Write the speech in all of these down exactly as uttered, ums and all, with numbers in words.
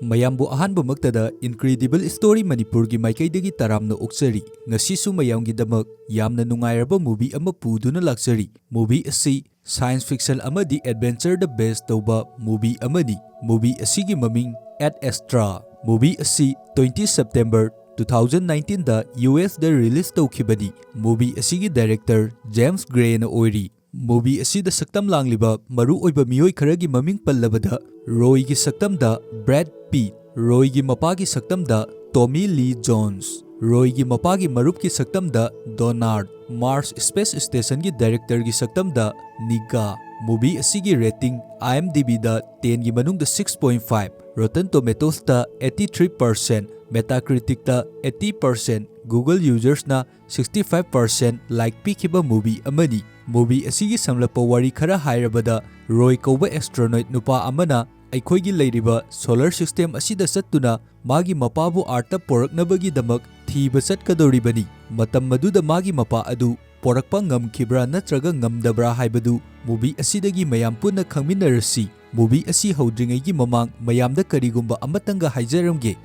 ꯃꯌꯥꯝꯕꯨ ꯑꯍꯥꯟꯕꯃꯛꯇꯗ Incredible Story ꯃꯅꯤꯄꯨꯔꯒꯤ ꯃꯥꯏꯀꯩꯗꯒꯤ ꯇꯔꯥꯝꯅ ꯑꯣꯛꯆꯔꯤ꯫ ꯉꯁꯤꯁꯨ ꯃꯌꯥꯝꯒꯤꯗꯃꯛ ꯌꯥꯝꯅ ꯅꯨꯡꯉꯥꯏꯔꯕ movie ꯑꯃ ꯄꯨꯗꯨꯅ ꯂꯥꯛꯆꯔꯤ꯫ Movie ꯑꯁꯤ science fiction ꯑꯃꯗꯤ adventure ꯗ base ꯇꯧꯕ movie ꯑꯃꯅꯤ꯫ Movie ꯑꯁꯤꯒꯤ ꯃꯃꯤꯡ Ad Astra꯫ Movie ꯑꯁꯤ twenty September two thousand nineteen ꯗ U S ꯗ release ꯇꯧꯈꯤꯕꯅꯤ꯫ Movie ꯑꯁꯤꯒꯤ director James Gray ꯅ ꯑꯣꯏꯔꯤ꯫ Movie ꯑꯁꯤꯗ ꯁꯛꯇꯝ ꯂꯥꯡꯂꯤꯕ ꯃꯔꯨꯑꯣꯏꯕ ꯃꯤꯑꯣꯏ ꯈꯔꯒꯤ ꯃꯃꯤꯡ ꯄꯜꯂꯕꯗ, ꯔꯣꯏꯒꯤ ꯁꯛꯇꯝꯗ Brad Pitt, ꯔꯣꯏꯒꯤ ꯃꯄꯥꯒꯤ ꯁꯛꯇꯝꯗ Tommy Lee Jones, ꯔꯣꯏꯒꯤ ꯃꯄꯥꯒꯤ ꯃꯔꯨꯞꯀꯤ ꯁꯛꯇꯝꯗ Donard, Mars Space Station ꯒꯤ director ꯒꯤ ꯁꯛꯇꯝꯗ Niga꯫ Movie ꯑꯁꯤꯒꯤ rating IMDb ꯗ ten ꯒꯤ ꯃꯅꯨꯡꯗ six point five, Rotten Tomatoes ꯇ eighty three percent, Metacritic ꯇ eighty percent, Google users ꯅ sixty five percent like ꯄꯤꯈꯤꯕ movie ꯑꯃꯅꯤ꯫ Movie ꯑꯁꯤꯒꯤ ꯁꯝꯂꯞꯄ ꯋꯥꯔꯤ ꯈꯔ ꯍꯥꯏꯔꯕꯗ, ꯔꯣꯏ ꯀꯧꯕ astronaut ꯅꯨꯄꯥ ꯑꯃꯅ ꯑꯩꯈꯣꯏꯒꯤ ꯂꯩꯔꯤꯕ solar system ꯑꯁꯤꯗ ꯆꯠꯇꯨꯅ ꯃꯥꯒꯤ ꯃꯄꯥꯕꯨ Earth ꯇ ꯄꯣꯔꯛꯅꯕꯒꯤꯗꯃꯛ ꯊꯤꯕ ꯆꯠꯀꯗꯧꯔꯤꯕꯅꯤ꯫ ꯃꯇꯝ ꯑꯗꯨꯗ ꯃꯥꯒꯤ ꯃꯄꯥ ꯑꯗꯨ ꯄꯣꯔꯛꯄ ꯉꯝꯈꯤꯕ꯭ꯔꯥ ꯅꯠꯇ꯭ꯔꯒ ꯉꯝꯗꯕ꯭ꯔꯥ ꯍꯥꯏꯕꯗꯨ movie ꯑꯁꯤꯗꯒꯤ ꯃꯌꯥꯝ ꯄꯨꯟꯅ ꯈꯪꯃꯤꯟꯅꯔꯁꯤ꯫ Movie ꯑꯁꯤ ꯍꯧꯗ꯭ꯔꯤꯉꯩꯒꯤ ꯃꯃꯥꯡ ꯃꯌꯥꯝꯗ ꯀꯔꯤꯒꯨꯝꯕ ꯑꯃꯇꯪꯒ ꯍꯥꯏꯖꯔꯝꯒꯦ꯫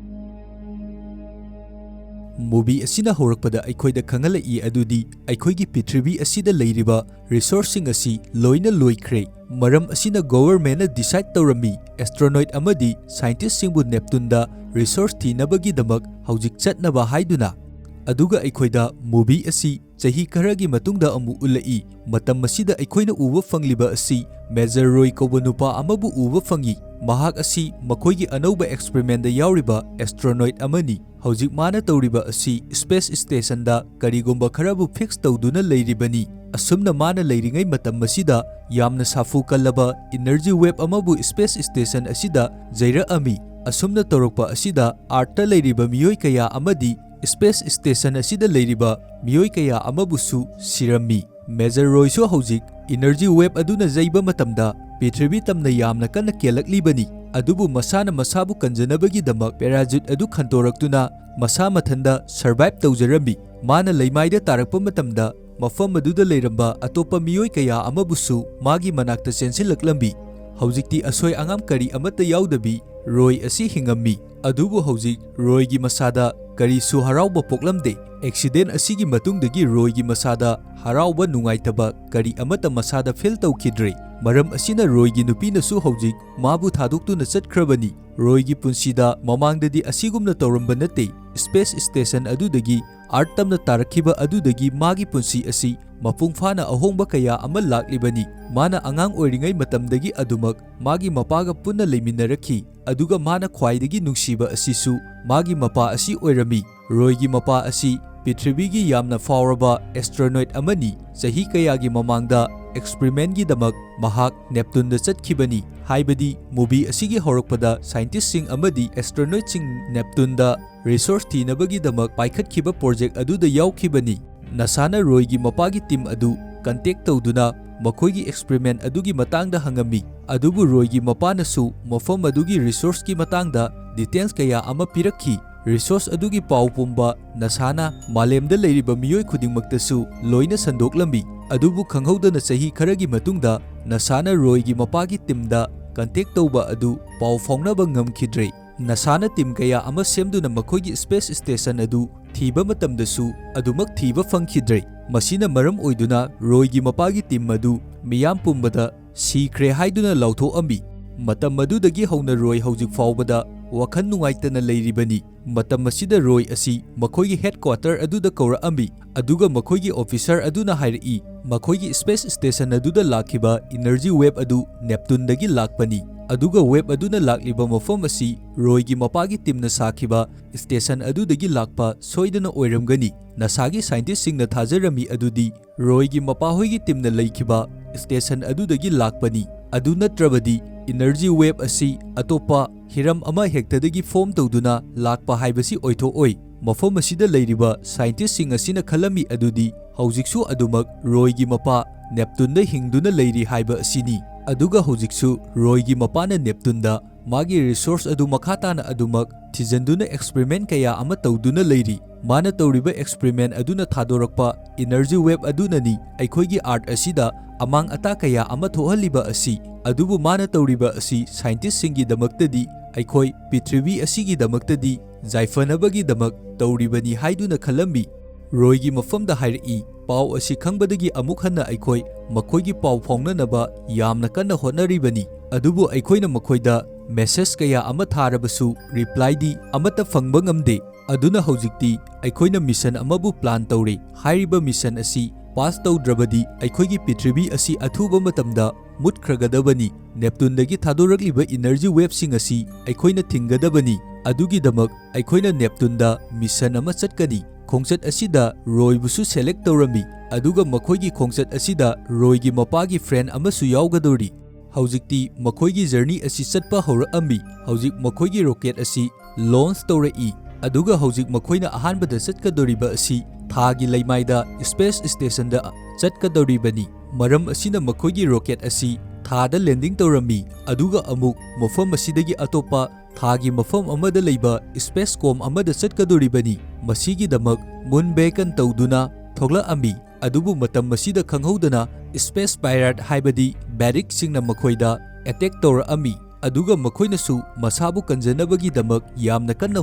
Movie ꯑꯁꯤꯅ ꯍꯧꯔꯛꯄꯗ ꯑꯩꯈꯣꯏꯗ ꯈꯪꯍꯜꯂꯛꯏ ꯑꯗꯨꯗꯤ ꯑꯩꯈꯣꯏꯒꯤ ꯄ꯭ꯔꯤꯊꯤꯕꯤ ꯑꯁꯤꯗ ꯂꯩꯔꯤꯕ resource ꯁꯤꯡ ꯑꯁꯤ ꯂꯣꯏꯅ ꯂꯣꯏꯈ꯭ꯔꯦ꯫ ꯃꯔꯝ ꯑꯁꯤꯅ government ꯅ decide ꯇꯧꯔꯝꯃꯤ, astronaut ꯑꯃꯗꯤ scientist ꯁꯤꯡꯕꯨ Neptune ꯗ resource ꯊꯤꯅꯕꯒꯤꯗꯃꯛ ꯍꯧꯖꯤꯛ ꯆꯠꯅꯕ ꯍꯥꯏꯗꯨꯅ꯫ ꯑꯗꯨꯒ ꯑꯩꯈꯣꯏꯗ movie ꯑꯁꯤ ꯆꯍꯤ ꯈꯔꯒꯤ ꯃꯇꯨꯡꯗ ꯑꯃꯨꯛ ꯎꯠꯂꯛꯏ꯫ ꯃꯇꯝ ꯑꯁꯤꯗ ꯑꯩꯈꯣꯏꯅ ꯎꯕ ꯐꯪꯂꯤꯕ ꯑꯁꯤ Major ꯔꯣꯏ ꯀꯧꯕ ꯅꯨꯄꯥ ꯑꯃꯕꯨ ꯎꯕ ꯐꯪꯏ꯫ ꯃꯍꯥꯛ ꯑꯁꯤ ꯃꯈꯣꯏꯒꯤ ꯑꯅꯧꯕ experiment ꯗ ꯌꯥꯎꯔꯤꯕ astronaut ꯑꯃꯅꯤ꯫ ꯍꯧꯖꯤꯛ ꯃꯥꯅ ꯇꯧꯔꯤꯕ ꯑꯁꯤ space station ꯗ ꯀꯔꯤꯒꯨꯝꯕ ꯈꯔꯕꯨ fix ꯇꯧꯗꯨꯅ ꯂꯩꯔꯤꯕꯅꯤ꯫ ꯑꯁꯨꯝꯅ ꯃꯥꯅ ꯂꯩꯔꯤꯉꯩ ꯃꯇꯝ ꯑꯁꯤꯗ ꯌꯥꯝꯅ ꯁꯥꯐꯨ ꯀꯜꯂꯕ energy wave ꯑꯃꯕꯨ space station ꯑꯁꯤꯗ ꯌꯩꯔꯛꯑꯝꯃꯤ꯫ ꯑꯁꯨꯝꯅ ꯇꯧꯔꯛꯄ ꯑꯁꯤꯗ Earth ꯇ ꯂꯩꯔꯤꯕ ꯃꯤꯑꯣꯏ ꯀꯌꯥ ꯑꯃꯗꯤ space station ꯑꯁꯤꯗ ꯂꯩꯔꯤꯕ ꯃꯤꯑꯣꯏ ꯀꯌꯥ ꯑꯃꯕꯨꯁꯨ ꯁꯤꯔꯝꯃꯤ꯫ Major ꯔꯣꯏꯁꯨ ꯍꯧꯖꯤꯛ energy wave ꯑꯗꯨꯅ ꯌꯩꯕ ꯃꯇꯝꯗ ꯄ꯭ꯔꯤꯊꯤꯕꯤ ꯇꯝꯅ ꯌꯥꯝꯅ ꯀꯟꯅ ꯀꯦꯜꯂꯛꯂꯤꯕꯅꯤ, ꯑꯗꯨꯕꯨ ꯃꯁꯥꯅ ꯃꯁꯥꯕꯨ ꯀꯟꯖꯅꯕꯒꯤꯗꯃꯛ parachute ꯑꯗꯨ ꯈꯟꯇꯣꯔꯛꯇꯨꯅ ꯃꯁꯥ ꯃꯊꯟꯗ survive ꯇꯧꯖꯔꯝꯃꯤ꯫ ꯃꯥꯅ ꯂꯩꯃꯥꯏꯗ ꯇꯥꯔꯛꯄ ꯃꯇꯝꯗ ꯃꯐꯝ ꯑꯗꯨꯗ ꯂꯩꯔꯝꯕ ꯑꯇꯣꯞꯄ ꯃꯤꯑꯣꯏ ꯀꯌꯥ ꯑꯃꯕꯨꯁꯨ ꯃꯥꯒꯤ ꯃꯅꯥꯛꯇ ꯆꯦꯟꯁꯤꯜꯂꯛꯂꯝꯃꯤ꯫ ꯍꯧꯖꯤꯛꯇꯤ ꯑꯁꯣꯏ ꯑꯉꯥꯝ ꯀꯔꯤ ꯑꯃꯠꯇ ꯌꯥꯎꯗꯕꯤ ꯔꯣꯏ ꯑꯁꯤ ꯍꯤꯡꯉꯝꯃꯤ꯫ ꯑꯗꯨꯕꯨ ꯍꯧꯖꯤꯛ ꯔꯣꯏꯒꯤ ꯃꯁꯥꯗ ꯀꯔꯤꯁꯨ ꯍꯔꯥꯎꯕ ꯄꯣꯛꯂꯝꯗꯦ꯫ ꯑꯦꯛꯁꯤꯗꯦꯟ ꯑꯁꯤꯒꯤ ꯃꯇꯨꯡꯗꯒꯤ ꯔꯣꯏꯒꯤ ꯃꯁꯥꯗ ꯍꯔꯥꯎꯕ ꯅꯨꯡꯉꯥꯏꯇꯕ ꯀꯔꯤ ꯑꯃꯠꯇ ꯃꯁꯥꯗ ꯐꯤꯜ ꯇꯧꯈꯤꯗ꯭ꯔꯦ꯫ ꯃꯔꯝ ꯑꯁꯤꯅ ꯔꯣꯏꯒꯤ ꯅꯨꯄꯤꯅꯁꯨ ꯍꯧꯖꯤꯛ ꯃꯥꯕꯨ ꯊꯥꯗꯣꯛꯇꯨꯅ ꯆꯠꯈ꯭ꯔꯕꯅꯤ꯫ ꯔꯣꯏꯒꯤ ꯄꯨꯟꯁꯤꯗ ꯃꯃꯥꯡꯗꯗꯤ ꯑꯁꯤꯒꯨꯝꯅ ꯇꯧꯔꯝꯕ ꯅꯠꯇꯦ꯫ ꯁ꯭ꯄꯦꯁ ꯁ꯭ꯇꯦꯁꯟ ꯑꯗꯨꯗꯒꯤ ꯑꯥꯔꯊ ꯇꯝꯅ ꯇꯥꯔꯛꯈꯤꯕ ꯑꯗꯨꯗꯒꯤ ꯃꯥꯒꯤ ꯄꯨꯟꯁꯤ ꯑꯁꯤ ꯃꯄꯨꯡ ꯐꯥꯅ ꯑꯍꯣꯡꯕ ꯀꯌꯥ ꯑꯃ ꯂꯥꯛꯂꯤꯕꯅꯤ꯫ ꯃꯥꯅ ꯑꯉꯥꯡ ꯑꯣꯏꯔꯤꯉꯩ ꯃꯇꯝꯗꯒꯤ ꯑꯗꯨꯃꯛ ꯃꯥꯒꯤ ꯃꯄꯥꯒ ꯄꯨꯟꯅ ꯂꯩꯃꯤꯟꯅꯔꯛꯈꯤ, ꯑꯗꯨꯒ ꯃꯥꯅ ꯈ꯭ꯋꯥꯏꯗꯒꯤ ꯅꯨꯡꯁꯤꯕ ꯑꯁꯤꯁꯨ ꯃꯥꯒꯤ ꯃꯄꯥ ꯑꯁꯤ ꯑꯣꯏꯔꯝꯃꯤ꯫ ꯔꯣꯏꯒꯤ ꯃꯄꯥ ꯑꯁꯤ ꯄ꯭ꯔꯤꯊꯤꯕꯤꯒꯤ ꯌꯥꯝꯅ ꯐꯥꯎꯔꯕ ꯑꯦꯁꯇ꯭ꯔꯣꯅꯣꯏꯠ ꯑꯃꯅꯤ꯫ ꯆꯍꯤ ꯀꯌꯥꯒꯤ ꯃꯃꯥꯡꯗ ꯑꯦꯛꯁꯄꯔꯤꯃꯦꯟꯒꯤꯗꯃꯛ ꯃꯍꯥꯛ ꯅꯦꯞꯇꯨꯟꯗ ꯆꯠꯈꯤꯕꯅꯤ꯫ ꯍꯥꯏꯕꯗꯤ ꯃꯨꯚꯤ ꯑꯁꯤꯒꯤ ꯍꯧꯔꯛꯄꯗ ꯁꯥꯏꯟꯇꯤꯁꯁꯤꯡ ꯑꯃꯗꯤ ꯑꯦꯁꯇ꯭ꯔꯣꯅꯣꯏꯠꯁꯤꯡ ꯅꯦꯞꯇꯨꯟꯗ ꯔꯤꯁꯣꯔꯁ ꯊꯤꯅꯕꯒꯤꯗꯃꯛ ꯄꯥꯏꯈꯠꯈꯤꯕ ꯄ꯭ꯔꯣꯖꯦꯛ ꯑꯗꯨꯗ ꯌꯥꯎꯈꯤꯕꯅꯤ꯫ ꯅꯥꯁꯥꯅ ꯔꯣꯏꯒꯤ ꯃꯄꯥꯒꯤ ꯇꯤꯝ ꯑꯗꯨ ꯀꯟꯇꯦꯛ ꯇꯧꯗꯨꯅ ꯃꯈꯣꯏꯒꯤ ꯑꯦꯛꯁꯄꯔꯤꯃꯦꯟ ꯑꯗꯨꯒꯤ ꯃꯇꯥꯡꯗ ꯍꯪꯉꯝꯃꯤ, ꯑꯗꯨꯕꯨ ꯔꯣꯏꯒꯤ ꯃꯄꯥꯅꯁꯨ ꯃꯐꯝ ꯑꯗꯨꯒꯤ ꯔꯤꯁꯣꯔꯁꯀꯤ ꯃꯇꯥꯡꯗ ꯗꯤꯇꯦꯜꯁ ꯀꯌꯥ ꯑꯃ ꯄꯤꯔꯛꯈꯤ꯫ ꯔꯤꯁꯣꯔꯁ ꯑꯗꯨꯒꯤ ꯄꯥꯎ ꯄꯨꯝꯕ ꯅꯥꯁꯥꯅ ꯃꯥꯂꯦꯝꯗ ꯂꯩꯔꯤꯕ ꯃꯤꯑꯣꯏ ꯈꯨꯗꯤꯡꯃꯛꯇꯁꯨ ꯂꯣꯏꯅ ꯁꯟꯗꯣꯛꯂꯝꯃꯤ, ꯑꯗꯨꯕꯨ ꯈꯪꯍꯧꯗꯅ ꯆꯍꯤ ꯈꯔꯒꯤ ꯃꯇꯨꯡꯗ ꯅꯥꯁꯥꯅ ꯔꯣꯏꯒꯤ ꯃꯄꯥꯒꯤ ꯇꯤꯝꯗ ꯀꯟꯇꯦꯛ ꯇꯧꯕ ꯑꯗꯨ ꯄꯥꯎ ꯐꯥꯎꯅꯕ ꯉꯝꯈꯤꯗ꯭ꯔꯦ꯫ ꯅꯥꯁꯥꯅ ꯇꯤꯝ ꯀꯌꯥ ꯑꯃ ꯁꯦꯝꯗꯨꯅ ꯃꯈꯣꯏꯒꯤ ꯁ꯭ꯄꯦꯁ ꯁ꯭ꯇꯦꯁꯟ ꯑꯗꯨ ꯊꯤꯕ ꯃꯇꯝꯗꯁꯨ ꯑꯗꯨꯃꯛ ꯊꯤꯕ ꯐꯪꯈꯤꯗ꯭ꯔꯦ꯫ ꯃꯁꯤꯅ ꯃꯔꯝ ꯑꯣꯏꯗꯨꯅ ꯔꯣꯏꯒꯤ ꯃꯄꯥꯒꯤ ꯇꯤꯝ ꯑꯗꯨ ꯃꯤꯌꯥꯝ ꯄꯨꯝꯕꯗ ꯁꯤꯈ꯭ꯔꯦ ꯍꯥꯏꯗꯨꯅ ꯂꯥꯎꯊꯣꯛꯑꯝꯃꯤ꯫ ꯃꯇꯝ ꯑꯗꯨꯗꯒꯤ ꯍꯧꯅ ꯔꯣꯏ ꯍꯧꯖꯤꯛ ꯐꯥꯎꯕꯗ ꯋꯥꯈꯜ ꯅꯨꯡꯉꯥꯏꯇꯅ ꯂꯩꯔꯤꯕꯅꯤ꯫ ꯃꯇꯝ ꯑꯁꯤꯗ ꯔꯣꯏ ꯑꯁꯤ ꯃꯈꯣꯏꯒꯤ ꯍꯦꯗꯀ꯭ꯋꯥꯇꯔ ꯑꯗꯨꯗ ꯀꯧꯔꯛꯑꯝꯃꯤ, ꯑꯗꯨꯒ ꯃꯈꯣꯏꯒꯤ ꯑꯣꯐꯤꯁꯔ ꯑꯗꯨꯅ ꯍꯥꯏꯔꯛꯏ, ꯃꯈꯣꯏꯒꯤ ꯁ꯭ꯄꯦꯁ ꯁ꯭ꯇꯦꯁꯟ ꯑꯗꯨꯗ ꯂꯥꯛꯈꯤꯕ ꯏꯅꯔꯖꯤ ꯋꯦꯕ ꯑꯗꯨ ꯅꯦꯞꯇꯨꯟꯗꯒꯤ ꯂꯥꯛꯄꯅꯤ, ꯑꯗꯨꯒ ꯋꯦꯕ ꯑꯗꯨꯅ ꯂꯥꯛꯂꯤꯕ ꯃꯐꯝ ꯑꯁꯤ ꯔꯣꯏꯒꯤ ꯃꯄꯥꯒꯤ ꯇꯤꯝꯅ ꯁꯥꯈꯤꯕ ꯁ꯭ꯇꯦꯁꯟ ꯑꯗꯨꯗꯒꯤ ꯂꯥꯛꯄ ꯁꯣꯏꯗꯅ ꯑꯣꯏꯔꯝꯒꯅꯤ꯫ ꯅꯥꯁꯥꯒꯤ ꯁꯥꯏꯟꯇꯤꯁꯁꯤꯡꯅ ꯊꯥꯖꯔꯝꯃꯤ ꯑꯗꯨꯗꯤ ꯔꯣꯏꯒꯤ ꯃꯄꯥꯍꯣꯏꯒꯤ ꯇꯤꯝꯅ ꯂꯩꯈꯤꯕ ꯁ꯭ꯇꯦꯁꯟ ꯑꯗꯨꯗꯒꯤ ꯂꯥꯛꯄꯅꯤ꯫ ꯑꯗꯨ ꯅꯠꯇ꯭ꯔꯕꯗꯤ ꯏꯅꯔꯖꯤ ꯋꯦꯕ ꯑꯁꯤ ꯑꯇꯣꯞꯄ ꯍꯤꯔꯝ ꯑꯃ ꯍꯦꯛꯇꯗꯒꯤ ꯐꯣꯔꯝ ꯇꯧꯗꯨꯅ ꯂꯥꯛꯄ ꯍꯥꯏꯕꯁꯤ ꯑꯣꯏꯊꯣꯛꯑꯣꯏ꯫ ꯃꯐꯝ ꯑꯁꯤꯗ ꯂꯩꯔꯤꯕ ꯁꯥꯏꯟꯇꯤꯁꯁꯤꯡ ꯑꯁꯤꯅ ꯈꯜꯂꯝꯃꯤ ꯑꯗꯨꯗꯤ ꯍꯧꯖꯤꯛꯁꯨ ꯑꯗꯨꯃꯛ ꯔꯣꯏꯒꯤ ꯃꯄꯥ ꯅꯦꯞꯇꯨꯟꯗ ꯍꯤꯡꯗꯨꯅ ꯂꯩꯔꯤ ꯍꯥꯏꯕ ꯑꯁꯤꯅꯤ꯫ ꯑꯗꯨꯒ ꯍꯧꯖꯤꯛꯁꯨ ꯔꯣꯏꯒꯤ ꯃꯄꯥꯅ ꯅꯦꯞꯇꯨꯟꯗ ꯃꯥꯒꯤ ꯔꯤꯁꯣꯔꯁ ꯑꯗꯨ ꯃꯈꯥ ꯇꯥꯅ ꯑꯗꯨꯃꯛ ꯊꯤꯖꯤꯟꯗꯨꯅ ꯑꯦꯛꯁꯄꯔꯤꯃꯦꯟ ꯀꯌꯥ ꯑꯃ ꯇꯧꯗꯨꯅ ꯂꯩꯔꯤ꯫ ꯃꯥꯅ ꯇꯧꯔꯤꯕ ꯑꯦꯛꯁꯄꯔꯤꯃꯦꯟ ꯑꯗꯨꯅ ꯊꯥꯗꯣꯔꯛꯄ ꯏꯅꯔꯖꯤ ꯋꯦꯕ ꯑꯗꯨꯅꯅꯤ ꯑꯩꯈꯣꯏꯒꯤ ꯑꯥꯔꯊ ꯑꯁꯤꯗ ꯑꯃꯥꯡ ꯑꯇꯥ ꯀꯌꯥ ꯑꯃ ꯊꯣꯛꯍꯜꯂꯤꯕ ꯑꯁꯤ, ꯑꯗꯨꯕꯨ ꯃꯥꯅ ꯇꯧꯔꯤꯕ ꯑꯁꯤ scientistꯁꯤꯡꯒꯤꯗꯃꯛꯇꯗꯤ, ꯑꯩꯈꯣꯏ ꯄ꯭ꯔꯤꯊꯤꯕꯤ ꯑꯁꯤꯒꯤꯗꯃꯛꯇꯗꯤ ꯌꯥꯏꯐꯅꯕꯒꯤꯗꯃꯛ ꯇꯧꯔꯤꯕꯅꯤ ꯍꯥꯏꯗꯨꯅ ꯈꯜꯂꯝꯃꯤ꯫ ꯔꯣꯏꯒꯤ ꯃꯐꯝꯗ ꯍꯥꯏꯔꯛꯏ, ꯄꯥꯎ ꯑꯁꯤ ꯈꯪꯕꯗꯒꯤ ꯑꯃꯨꯛ ꯍꯟꯅ ꯑꯩꯈꯣꯏ ꯃꯈꯣꯏꯒꯤ ꯄꯥꯎ ꯐꯥꯎꯅꯅꯕ ꯌꯥꯝꯅ ꯀꯟꯅ ꯍꯣꯠꯅꯔꯤꯕꯅꯤ, ꯑꯗꯨꯕꯨ ꯑꯩꯈꯣꯏꯅ ꯃꯈꯣꯏꯗ message ꯀꯌꯥ ꯑꯃ ꯊꯥꯔꯕꯁꯨ replyꯗꯤ ꯑꯃꯠꯇ ꯐꯪꯕ ꯉꯝꯗꯦ꯫ ꯑꯗꯨꯅ ꯍꯧꯖꯤꯛꯇꯤ ꯑꯩꯈꯣꯏꯅ mission ꯑꯃꯕꯨ plan ꯇꯧꯔꯦ꯫ ꯍꯥꯏꯔꯤꯕ mission ꯑꯁꯤ pass ꯇꯧꯗ꯭ꯔꯕꯗꯤ ꯑꯩꯈꯣꯏꯒꯤ ꯄ꯭ꯔꯤꯊꯤꯕꯤ ꯑꯁꯤ ꯑꯊꯨꯕ ꯃꯇꯝꯗ ꯃꯨꯠꯈ꯭ꯔꯒꯗꯕꯅꯤ꯫ Neptuneꯗꯒꯤ ꯊꯥꯗꯣꯔꯛꯂꯤꯕ energy waveꯁꯤꯡ ꯑꯁꯤ ꯑꯩꯈꯣꯏꯅ ꯊꯤꯡꯒꯗꯕꯅꯤ꯫ ꯑꯗꯨꯒꯤꯗꯃꯛ ꯑꯩꯈꯣꯏꯅ Neptuneꯗ mission ꯑꯃ ꯆꯠꯀꯅꯤ꯫ ꯈꯣꯡꯆꯠ ꯑꯁꯤꯗ ꯔꯣꯏꯕꯨꯁꯨ select ꯇꯧꯔꯝꯃꯤ, ꯑꯗꯨꯒ ꯃꯈꯣꯏꯒꯤ ꯈꯣꯡꯆꯠ ꯑꯁꯤꯗ ꯔꯣꯏꯒꯤ ꯃꯄꯥꯒꯤ friend ꯑꯃꯁꯨ ꯌꯥꯎꯒꯗꯧꯔꯤ꯫ ꯍꯧꯖꯤꯛꯇꯤ ꯃꯈꯣꯏꯒꯤ journey ꯑꯁꯤ ꯆꯠꯄ ꯍꯧꯔꯛꯑꯝꯃꯤ꯫ ꯍꯧꯖꯤꯛ ꯃꯈꯣꯏꯒꯤ rocket ꯑꯁꯤ launch ꯇꯧꯔꯛꯏ, ꯑꯗꯨꯒ ꯍꯧꯖꯤꯛ ꯃꯈꯣꯏꯅ ꯑꯍꯥꯟꯕꯗ ꯆꯠꯀꯗꯧꯔꯤꯕ ꯑꯁꯤ ꯊꯥꯒꯤ ꯂꯩꯃꯥꯏꯗ space stationꯗ ꯆꯠꯀꯗꯧꯔꯤꯕꯅꯤ꯫ ꯃꯔꯝ ꯑꯁꯤꯅ ꯃꯈꯣꯏꯒꯤ rocket ꯑꯁꯤ ꯊꯥꯗ landing ꯇꯧꯔꯝꯃꯤ, ꯑꯗꯨꯒ ꯑꯃꯨꯛ ꯃꯐꯝ ꯑꯁꯤꯗꯒꯤ ꯑꯇꯣꯞꯄ ꯊꯥꯒꯤ ꯃꯐꯝ ꯑꯃꯗ ꯂꯩꯕ spacecom ꯑꯃꯗ ꯆꯠꯀꯗꯧꯔꯤꯕꯅꯤ꯫ ꯃꯁꯤꯒꯤꯗꯃꯛ moon beacon ꯇꯧꯗꯨꯅ ꯊꯣꯛꯂꯛꯑꯝꯃꯤ꯫ ꯑꯗꯨꯕꯨ ꯃꯇꯝ ꯑꯁꯤꯗ ꯈꯪꯍꯧꯗꯅ space pirate ꯍꯥꯏꯕꯗꯤ Varrikꯁꯤꯡꯅ ꯃꯈꯣꯏꯗ attack ꯇꯧꯔꯛꯑꯝꯃꯤ, ꯑꯗꯨꯒ ꯃꯈꯣꯏꯅꯁꯨ ꯃꯁꯥꯕꯨ ꯀꯟꯖꯅꯕꯒꯤꯗꯃꯛ ꯌꯥꯝꯅ ꯀꯟꯅ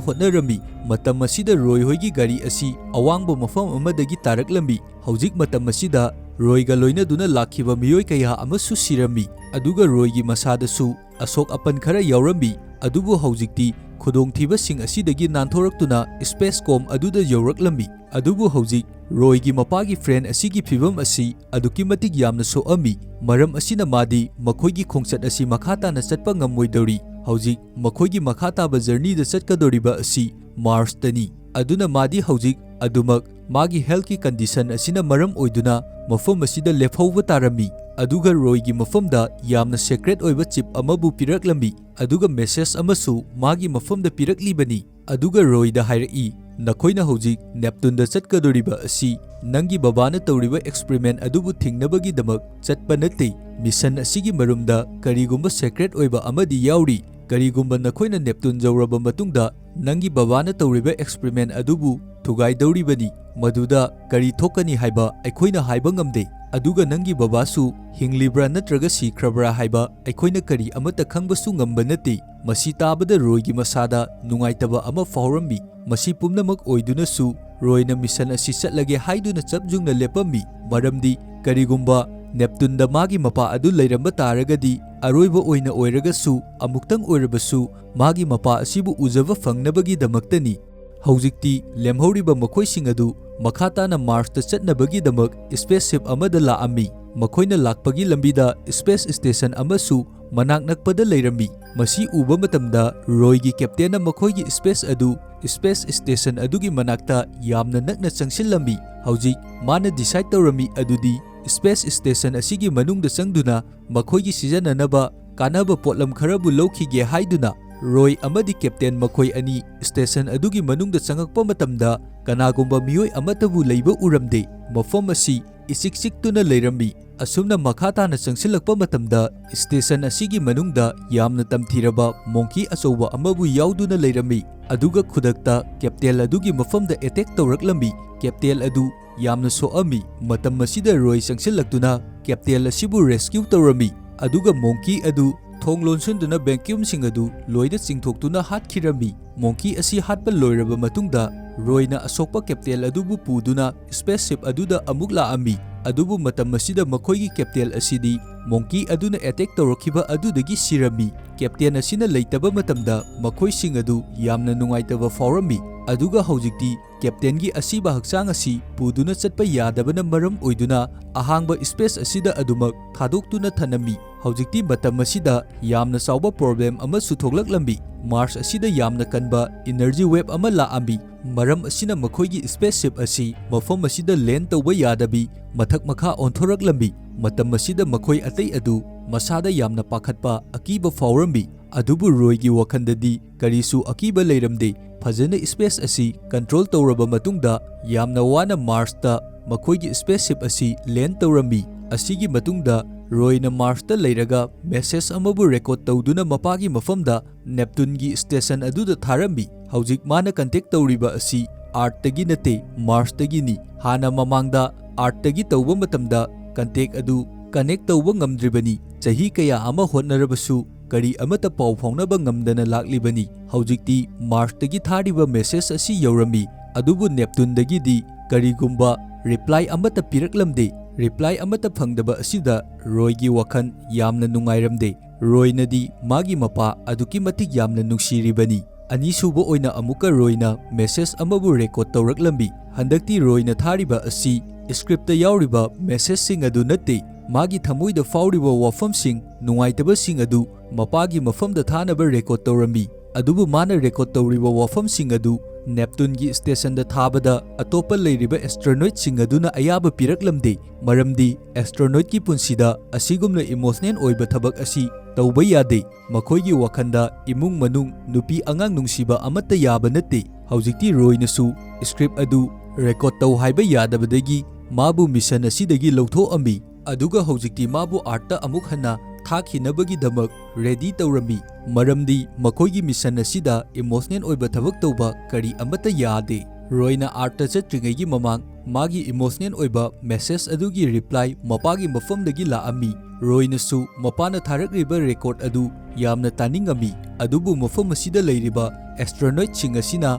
ꯍꯣꯠꯅꯔꯝꯃꯤ꯫ ꯃꯇꯝ ꯑꯁꯤꯗ ꯔꯣꯏ ꯍꯣꯏꯒꯤ ꯒꯥꯔꯤ ꯑꯁꯤ ꯑꯋꯥꯡꯕ ꯃꯐꯝ ꯑꯃꯗꯒꯤ ꯇꯥꯔꯛꯂꯝꯃꯤ꯫ ꯍꯧꯖꯤꯛ ꯃꯇꯝ ꯑꯁꯤꯗ ꯔꯣꯏꯒ ꯂꯣꯏꯅꯗꯨꯅ ꯂꯥꯛꯈꯤꯕ ꯃꯤꯑꯣꯏ ꯀꯌꯥ ꯑꯃꯁꯨ ꯁꯤꯔꯝꯃꯤ, ꯑꯗꯨꯒ ꯔꯣꯏꯒꯤ ꯃꯁꯥꯗꯁꯨ ꯑꯁꯣꯛ ꯑꯄꯟ ꯈꯔ ꯌꯥꯎꯔꯝꯃꯤ꯫ ꯑꯗꯨꯕꯨ ꯍꯧꯖꯤꯛꯇꯤ ꯈꯨꯗꯣꯡꯊꯤꯕꯁꯤꯡ ꯑꯁꯤꯗꯒꯤ ꯅꯥꯟꯊꯣꯔꯛꯇꯨꯅ spacecom ꯑꯗꯨꯗ ꯌꯧꯔꯛꯂꯝꯃꯤ꯫ ꯑꯗꯨꯕꯨ ꯍꯧꯖꯤꯛ ꯔꯣꯏꯒꯤ ꯃꯄꯥꯒꯤ friend ꯑꯁꯤꯒꯤ ꯐꯤꯚꯝ ꯑꯁꯤ ꯑꯗꯨꯛꯀꯤ ꯃꯇꯤꯛ ꯌꯥꯝꯅ ꯁꯣꯛꯑꯝꯃꯤ꯫ ꯃꯔꯝ ꯑꯁꯤꯅ ꯃꯥꯗꯤ ꯃꯈꯣꯏꯒꯤ ꯈꯣꯡꯆꯠ ꯑꯁꯤ ꯃꯈꯥ ꯇꯥꯅ ꯆꯠꯄ ꯉꯝꯃꯣꯏꯗꯧꯔꯤ꯫ ꯍꯧꯖꯤꯛ ꯃꯈꯣꯏꯒꯤ ꯃꯈꯥ ꯇꯥꯕ journeyꯗ ꯆꯠꯀꯗꯧꯔꯤꯕ ꯑꯁꯤ Marsꯇꯅꯤ꯫ ꯑꯗꯨꯅ ꯃꯥꯗꯤ ꯍꯧꯖꯤꯛ ꯑꯗꯨꯃꯛ ꯃꯥꯒꯤ healthꯀꯤ condition ꯑꯁꯤꯅ ꯃꯔꯝ ꯑꯣꯏꯗꯨꯅ ꯃꯐꯝ ꯑꯁꯤꯗ ꯂꯦꯞꯍꯧꯕ ꯇꯥꯔꯝꯃꯤ꯫ ꯑꯗꯨꯒ ꯔꯣꯏꯒꯤ ꯃꯐꯝꯗ ꯌꯥꯝꯅ secret ꯑꯣꯏꯕ chip ꯑꯃꯕꯨ ꯄꯤꯔꯛꯂꯝꯃꯤ, ꯑꯗꯨꯒ message ꯑꯃꯁꯨ ꯃꯥꯒꯤ ꯃꯐꯝꯗ ꯄꯤꯔꯛꯂꯤꯕꯅꯤ꯫ ꯑꯗꯨꯒ ꯔꯣꯏꯗ ꯍꯥꯏꯔꯛꯏ, "ꯅꯈꯣꯏꯅ ꯍꯧꯖꯤꯛ Neptuneꯗ ꯆꯠꯀꯗꯧꯔꯤꯕ ꯑꯁꯤ ꯅꯪꯒꯤ ꯕꯕꯥꯅ ꯇꯧꯔꯤꯕ experiment ꯑꯗꯨꯕꯨ ꯊꯤꯡꯅꯕꯒꯤꯗꯃꯛ ꯆꯠꯄ ꯅꯠꯇꯦ꯫ Mission ꯑꯁꯤꯒꯤ ꯃꯔꯨꯝꯗ ꯀꯔꯤꯒꯨꯝꯕ secret ꯑꯣꯏꯕ ꯑꯃꯗꯤ ꯌꯥꯎꯔꯤ꯫ ꯀꯔꯤꯒꯨꯝꯕ ꯅꯈꯣꯏꯅ Neptune ꯌꯧꯔꯕ ꯃꯇꯨꯡꯗ ꯅꯪꯒꯤ ꯕꯕꯥꯅ ꯇꯧꯔꯤꯕ experiment ꯑꯗꯨꯕꯨ ꯊꯨꯒꯥꯏꯗꯧꯔꯤꯕꯅꯤ꯫ ꯃꯗꯨꯗ ꯀꯔꯤ ꯊꯣꯛꯀꯅꯤ ꯍꯥꯏꯕ ꯑꯩꯈꯣꯏꯅ ꯍꯥꯏꯕ ꯉꯝꯗꯦ꯫ ꯑꯗꯨꯒ ꯅꯪꯒꯤ ꯕꯕꯥꯁꯨ ꯍꯤꯡꯂꯤꯕ꯭ꯔꯥ ꯅꯠꯇ꯭ꯔꯒ ꯁꯤꯈ꯭ꯔꯕ꯭ꯔꯥ ꯍꯥꯏꯕ ꯑꯩꯈꯣꯏꯅ ꯀꯔꯤ ꯑꯃꯠꯇ ꯈꯪꯕꯁꯨ ꯉꯝꯕ ꯅꯠꯇꯦ꯫ ꯃꯁꯤ ꯇꯥꯕꯗ ꯔꯣꯏꯒꯤ ꯃꯁꯥꯗ ꯅꯨꯡꯉꯥꯏꯇꯕ ꯑꯃ ꯐꯥꯎꯔꯝꯃꯤ꯫ ꯃꯁꯤ ꯄꯨꯝꯅꯃꯛ ꯑꯣꯏꯗꯨꯅꯁꯨ ꯔꯣꯏꯅ mission ꯑꯁꯤ ꯆꯠꯂꯒꯦ ꯍꯥꯏꯗꯨꯅ ꯆꯞ ꯌꯨꯡꯅ ꯂꯦꯞꯄꯝꯃꯤ꯫ ꯃꯔꯝꯗꯤ ꯀꯔꯤꯒꯨꯝꯕ ꯅꯦꯞꯇꯨꯟꯗ ꯃꯥꯒꯤ ꯃꯄꯥ ꯑꯗꯨ ꯂꯩꯔꯝꯕ ꯇꯥꯔꯒꯗꯤ, ꯑꯔꯣꯏꯕ ꯑꯣꯏꯅ ꯑꯣꯏꯔꯒꯁꯨ, ꯑꯃꯨꯛꯇꯪ ꯑꯣꯏꯔꯕꯁꯨ ꯃꯥꯒꯤ ꯃꯄꯥ ꯑꯁꯤꯕꯨ ꯎꯖꯕ ꯐꯪꯅꯕꯒꯤꯗꯃꯛꯇꯅꯤ꯫ ꯍꯧꯖꯤꯛꯇꯤ ꯂꯦꯝꯍꯧꯔꯤꯕ ꯃꯈꯣꯏꯁꯤꯡ ꯑꯗꯨ ꯃꯈꯥ ꯇꯥꯅ ꯃꯥꯔꯁꯇ ꯆꯠꯅꯕꯒꯤꯗꯃꯛ spaceship ꯑꯃꯗ ꯂꯥꯛꯑꯝꯃꯤ꯫ ꯃꯈꯣꯏꯅ ꯂꯥꯛꯄꯒꯤ ꯂꯝꯕꯤꯗ space station ꯑꯃꯁꯨ ꯃꯅꯥꯛ ꯅꯛꯄꯗ ꯂꯩꯔꯝꯃꯤ꯫ ꯃꯁꯤ ꯎꯕ ꯃꯇꯝꯗ ꯔꯣꯏꯒꯤ ꯀꯦꯞꯇꯦꯟꯅ ꯃꯈꯣꯏꯒꯤ space ꯑꯗꯨ space station ꯑꯗꯨꯒꯤ ꯃꯅꯥꯛꯇ ꯌꯥꯝꯅ ꯅꯛꯅ ꯆꯪꯁꯤꯜꯂꯝꯃꯤ꯫ ꯍꯧꯖꯤꯛ ꯃꯥꯅ decide ꯇꯧꯔꯝꯃꯤ ꯑꯗꯨꯗꯤ space station ꯑꯁꯤꯒꯤ ꯃꯅꯨꯡꯗ ꯆꯪꯗꯨꯅ ꯃꯈꯣꯏꯒꯤ ꯁꯤꯖꯤꯟꯅꯅꯕ ꯀꯥꯟꯅꯕ ꯄꯣꯠꯂꯝ ꯈꯔꯕꯨ ꯂꯧꯈꯤꯒꯦ ꯍꯥꯏꯗꯨꯅ꯫ ꯔꯣꯏ ꯑꯃꯗꯤ ꯀꯦꯞꯇꯦꯟ ꯃꯈꯣꯏ ꯑꯅꯤ station ꯑꯗꯨꯒꯤ ꯃꯅꯨꯡꯗ ꯆꯪꯉꯛꯄ ꯃꯇꯝꯗ ꯀꯅꯥꯒꯨꯝꯕ ꯃꯤꯑꯣꯏ ꯑꯃꯠꯇꯕꯨ ꯂꯩꯕ ꯎꯔꯝꯗꯦ꯫ ꯃꯐꯝ ꯑꯁꯤ ꯏꯆꯤꯛ ꯆꯤꯛꯇꯨꯅ ꯂꯩꯔꯝꯃꯤ꯫ ꯑꯁꯨꯝꯅ ꯃꯈꯥ ꯇꯥꯅ ꯆꯪꯁꯤꯜꯂꯛꯄ ꯃꯇꯝꯗ station ꯑꯁꯤꯒꯤ ꯃꯅꯨꯡꯗ ꯌꯥꯝꯅ ꯇꯝꯊꯤꯔꯕ monkey ꯑꯆꯧꯕ ꯑꯃꯕꯨ ꯌꯥꯎꯗꯨꯅ ꯂꯩꯔꯝꯃꯤ꯫ ꯑꯗꯨꯒ ꯈꯨꯗꯛꯇ ꯀꯦꯞꯇꯦꯟ ꯑꯗꯨꯒꯤ ꯃꯐꯝꯗ attack ꯇꯧꯔꯛꯂꯝꯃꯤ꯫ ꯀꯦꯞꯇꯦꯟ ꯑꯗꯨ ꯌꯥꯝꯅ ꯁꯣꯛꯑꯝꯃꯤ꯫ ꯃꯇꯝ ꯑꯁꯤꯗ ꯔꯣꯏ ꯆꯪꯁꯤꯜꯂꯛꯇꯨꯅ ꯀꯦꯞꯇꯦꯟ ꯑꯁꯤꯕꯨ rescue ꯇꯧꯔꯝꯃꯤ꯫ ꯑꯗꯨꯒ monkey ꯑꯗꯨ ꯊꯣꯡ ꯂꯣꯟꯁꯤꯟꯗꯨꯅ vacuumꯁꯤꯡ ꯑꯗꯨ ꯂꯣꯏꯅ ꯆꯤꯡꯊꯣꯛꯇꯨꯅ ꯍꯥꯠꯈꯤꯔꯝꯃꯤ꯫ Monkey ꯑꯁꯤ ꯍꯥꯠꯄ ꯂꯣꯏꯔꯕ ꯃꯇꯨꯡꯗ ꯔꯣꯏꯅ ꯑꯁꯣꯛꯄ ꯀꯦꯞꯇꯦꯟ ꯑꯗꯨꯕꯨ ꯄꯨꯗꯨꯅ spaceship ꯑꯗꯨꯗ ꯑꯃꯨꯛ ꯂꯥꯛꯑꯝꯃꯤ꯫ ꯑꯗꯨꯕꯨ ꯃꯇꯝ ꯑꯁꯤꯗ ꯃꯈꯣꯏꯒꯤ ꯀꯦꯞꯇꯦꯟ ꯑꯁꯤꯗꯤ monkey ꯑꯗꯨꯅ attack ꯇꯧꯔꯛꯈꯤꯕ ꯑꯗꯨꯗꯒꯤ ꯁꯤꯔꯝꯃꯤ꯫ ꯀꯦꯞꯇꯦꯟ ꯑꯁꯤꯅ ꯂꯩꯇꯕ ꯃꯇꯝꯗ ꯃꯈꯣꯏꯁꯤꯡ ꯑꯗꯨ ꯌꯥꯝꯅ ꯅꯨꯡꯉꯥꯏꯇꯕ ꯐꯥꯎꯔꯝꯃꯤ꯫ ꯑꯗꯨꯒ ꯍꯧꯖꯤꯛꯇꯤ ꯀꯦꯞꯇꯦꯟꯒꯤ ꯑꯁꯤꯕ ꯍꯛꯆꯥꯡ ꯑꯁꯤ ꯄꯨꯗꯨꯅ ꯆꯠꯄ ꯌꯥꯗꯕꯅ ꯃꯔꯝ ꯑꯣꯏꯗꯨꯅ ꯑꯍꯥꯡꯕ space ꯑꯁꯤꯗ ꯑꯗꯨꯃꯛ ꯊꯥꯗꯣꯛꯇꯨꯅ ꯊꯅꯝꯃꯤ꯫ ꯍꯧꯖꯤꯛꯇꯤ ꯃꯇꯝ ꯑꯁꯤꯗ ꯌꯥꯝꯅ ꯆꯥꯎꯕ problem ꯑꯃꯁꯨ ꯊꯣꯛꯂꯛꯂꯝꯃꯤ꯫ ꯃꯥꯔꯁ ꯑꯁꯤꯗ ꯌꯥꯝꯅ ꯀꯟꯕ energy wave ꯑꯃ ꯂꯥꯛꯑꯝꯃꯤ꯫ ꯃꯔꯝ ꯑꯁꯤꯅ ꯃꯈꯣꯏꯒꯤ spaceship ꯑꯁꯤ ꯃꯐꯝ ꯑꯁꯤꯗ land ꯇꯧꯕ ꯌꯥꯗꯕꯤ ꯃꯊꯛ ꯃꯈꯥ ꯑꯣꯟꯊꯣꯔꯛꯂꯝꯃꯤ꯫ ꯃꯇꯝ ꯑꯁꯤꯗ ꯃꯈꯣꯏ ꯑꯇꯩ ꯑꯗꯨ ꯃꯁꯥꯗ ꯌꯥꯝꯅ ꯄꯥꯈꯠꯄ, ꯑꯀꯤꯕ ꯐꯥꯎꯔꯝꯃꯤ꯫ ꯑꯗꯨꯕꯨ ꯔꯣꯏꯒꯤ ꯋꯥꯈꯜꯗꯗꯤ ꯀꯔꯤꯁꯨ ꯑꯀꯤꯕ ꯂꯩꯔꯝꯗꯦ꯫ ꯐꯖꯅ space ꯑꯁꯤ control ꯇꯧꯔꯕ ꯃꯇꯨꯡꯗ ꯌꯥꯝꯅ ꯋꯥꯅ ꯃꯥꯔꯁꯇ ꯃꯈꯣꯏꯒꯤ spaceship ꯑꯁꯤ land ꯇꯧꯔꯝꯃꯤ꯫ ꯑꯁꯤꯒꯤ ꯃꯇꯨꯡꯗ ꯔꯣꯏꯅ ꯃꯥꯔꯁꯇ ꯂꯩꯔꯒ message ꯑꯃꯕꯨ record ꯇꯧꯗꯨꯅ ꯃꯄꯥꯒꯤ ꯃꯐꯝꯗ ꯅꯦꯞꯇꯨꯟꯒꯤ station ꯑꯗꯨꯗ ꯊꯥꯔꯝꯃꯤ꯫ ꯍꯧꯖꯤꯛ ꯃꯥꯅ ꯀꯟꯇꯦꯛ ꯇꯧꯔꯤꯕ ꯑꯁꯤ ꯑꯥꯔꯠꯇꯒꯤ ꯅꯠꯇꯦ, ꯃꯥꯔꯁꯇꯒꯤꯅꯤ꯫ ꯍꯥꯟꯅ ꯃꯃꯥꯡꯗ ꯑꯥꯔꯠꯇꯒꯤ ꯇꯧꯕ ꯃꯇꯝꯗ ꯀꯟꯇꯦꯛ ꯑꯗꯨ ꯀꯅꯦꯛ ꯇꯧꯕ ꯉꯝꯗ꯭ꯔꯤꯕꯅꯤ꯫ ꯆꯍꯤ ꯀꯌꯥ ꯑꯃ ꯍꯣꯠꯅꯔꯕꯁꯨ ꯀꯔꯤ ꯑꯃꯠꯇ ꯄꯥꯎ ꯐꯥꯎꯅꯕ ꯉꯝꯗꯅ ꯂꯥꯛꯂꯤꯕꯅꯤ꯫ ꯍꯧꯖꯤꯛꯇꯤ ꯃꯥꯔꯁꯇꯒꯤ ꯊꯥꯔꯤꯕ ꯃꯦꯁꯦꯖ ꯑꯁꯤ ꯌꯧꯔꯝꯃꯤ, ꯑꯗꯨꯕꯨ ꯅꯦꯞꯇꯨꯟꯗꯒꯤꯗꯤ ꯀꯔꯤꯒꯨꯝꯕ ꯔꯤꯄ꯭ꯂꯥꯏ ꯑꯃꯠꯇ ꯄꯤꯔꯛꯂꯝꯗꯦ꯫ ꯔꯤꯄ꯭ꯂꯥꯏ ꯑꯃꯠꯇ ꯐꯪꯗꯕ ꯑꯁꯤꯗ ꯔꯣꯏꯒꯤ ꯋꯥꯈꯜ ꯌꯥꯝꯅ ꯅꯨꯡꯉꯥꯏꯔꯝꯗꯦ꯫ ꯔꯣꯏꯅꯗꯤ ꯃꯥꯒꯤ ꯃꯄꯥ ꯑꯗꯨꯛꯀꯤ ꯃꯇꯤꯛ ꯌꯥꯝꯅ ꯅꯨꯡꯁꯤꯔꯤꯕꯅꯤ꯫ ꯑꯅꯤꯁꯨꯕ ꯑꯣꯏꯅ ꯑꯃꯨꯛꯀ ꯔꯣꯏꯅ ꯃꯦꯁꯦꯖ ꯑꯃꯕꯨ ꯔꯦꯀꯣꯔꯗ ꯇꯧꯔꯛꯂꯝꯃꯤ꯫ ꯍꯟꯗꯛꯇꯤ ꯔꯣꯏꯅ ꯊꯥꯔꯤꯕ ꯑꯁꯤ ꯁ꯭ꯀ꯭ꯔꯤꯞꯇ ꯌꯥꯎꯔꯤꯕ ꯃꯦꯁꯦꯖꯁꯤꯡ ꯑꯗꯨ ꯅꯠꯇꯦ, ꯃꯥꯒꯤ ꯊꯃꯣꯏꯗ ꯐꯥꯎꯔꯤꯕ ꯋꯥꯐꯝꯁꯤꯡ, ꯅꯨꯡꯉꯥꯏꯇꯕꯁꯤꯡ ꯑꯗꯨ ꯃꯄꯥꯒꯤ ꯃꯐꯝꯗ ꯊꯥꯅꯕ ꯔꯦꯀꯣꯔꯗ ꯇꯧꯔꯝꯃꯤ꯫ ꯑꯗꯨꯕꯨ ꯃꯥꯅ ꯔꯦꯀꯣꯔꯗ ꯇꯧꯔꯤꯕ ꯋꯥꯐꯝꯁꯤꯡ ꯑꯗꯨ ꯅꯦꯞꯇꯨꯟꯒꯤ ꯁ꯭ꯇꯦꯁꯟꯗ ꯊꯥꯕꯗ ꯑꯇꯣꯞꯄ ꯂꯩꯔꯤꯕ ꯑꯦꯁꯇ꯭ꯔꯣꯅꯣꯏꯠꯁꯤꯡ ꯑꯗꯨꯅ ꯑꯌꯥꯕ ꯄꯤꯔꯛꯂꯝꯗꯦ, ꯃꯔꯝꯗꯤ ꯑꯦꯁꯇ꯭ꯔꯣꯅꯣꯏꯠꯀꯤ ꯄꯨꯟꯁꯤꯗ ꯑꯁꯤꯒꯨꯝꯅ ꯏꯃꯣꯁꯅꯦꯜ ꯑꯣꯏꯕ ꯊꯕꯛ ꯑꯁꯤ ꯇꯧꯕ ꯌꯥꯗꯦ꯫ ꯃꯈꯣꯏꯒꯤ ꯋꯥꯈꯜꯗ ꯏꯃꯨꯡ ꯃꯅꯨꯡ, ꯅꯨꯄꯤ ꯑꯉꯥꯡ ꯅꯨꯡꯁꯤꯕ ꯑꯃꯠꯇ ꯌꯥꯕ ꯅꯠꯇꯦ꯫ ꯍꯧꯖꯤꯛꯇꯤ ꯔꯣꯏꯅꯁꯨ ꯁ꯭ꯀ꯭ꯔꯤꯞ ꯑꯗꯨ ꯔꯦꯀꯣꯔꯗ ꯇꯧ ꯍꯥꯏꯕ ꯌꯥꯗꯕꯗꯒꯤ ꯃꯥꯕꯨ ꯃꯤꯁꯟ ꯑꯁꯤꯗꯒꯤ ꯂꯧꯊꯣꯛꯑꯝꯃꯤ꯫ ꯑꯗꯨꯒ ꯍꯧꯖꯤꯛꯇꯤ ꯃꯥꯕꯨ ꯑꯥꯔꯠꯇ ꯑꯃꯨꯛ ꯍꯟꯅ ꯊꯥꯈꯤꯅꯕꯒꯤꯗꯃꯛ ꯔꯦꯗꯤ ꯇꯧꯔꯝꯃꯤ, ꯃꯔꯝꯗꯤ ꯃꯈꯣꯏꯒꯤ ꯃꯤꯁꯟ ꯑꯁꯤꯗ ꯏꯃꯣꯁꯅꯦꯜ ꯑꯣꯏꯕ ꯊꯕꯛ ꯇꯧꯕ ꯀꯔꯤ ꯑꯃꯠꯇ ꯌꯥꯗꯦ꯫ ꯔꯣꯏꯅ ꯑꯥꯔꯠꯇ ꯆꯠꯇ꯭ꯔꯤꯉꯩꯒꯤ ꯃꯃꯥꯡ ꯃꯥꯒꯤ ꯏꯃꯣꯁꯅꯦꯜ ꯑꯣꯏꯕ ꯃꯦꯁꯦꯖ ꯑꯗꯨꯒꯤ ꯔꯤꯄ꯭ꯂꯥꯏ ꯃꯄꯥꯒꯤ ꯃꯐꯝꯗꯒꯤ ꯂꯥꯛꯑꯝꯃꯤ꯫ ꯔꯣꯏꯅꯁꯨ ꯃꯄꯥꯅ ꯊꯥꯔꯛꯂꯤꯕ ꯔꯦꯀꯣꯔꯗ ꯑꯗꯨ ꯌꯥꯝꯅ ꯇꯥꯅꯤꯡꯉꯝꯃꯤ, ꯑꯗꯨꯕꯨ ꯃꯐꯝ ꯑꯁꯤꯗ ꯂꯩꯔꯤꯕ ꯑꯦꯁꯇ꯭ꯔꯣꯅꯣꯏꯠꯁꯤꯡ ꯑꯁꯤꯅ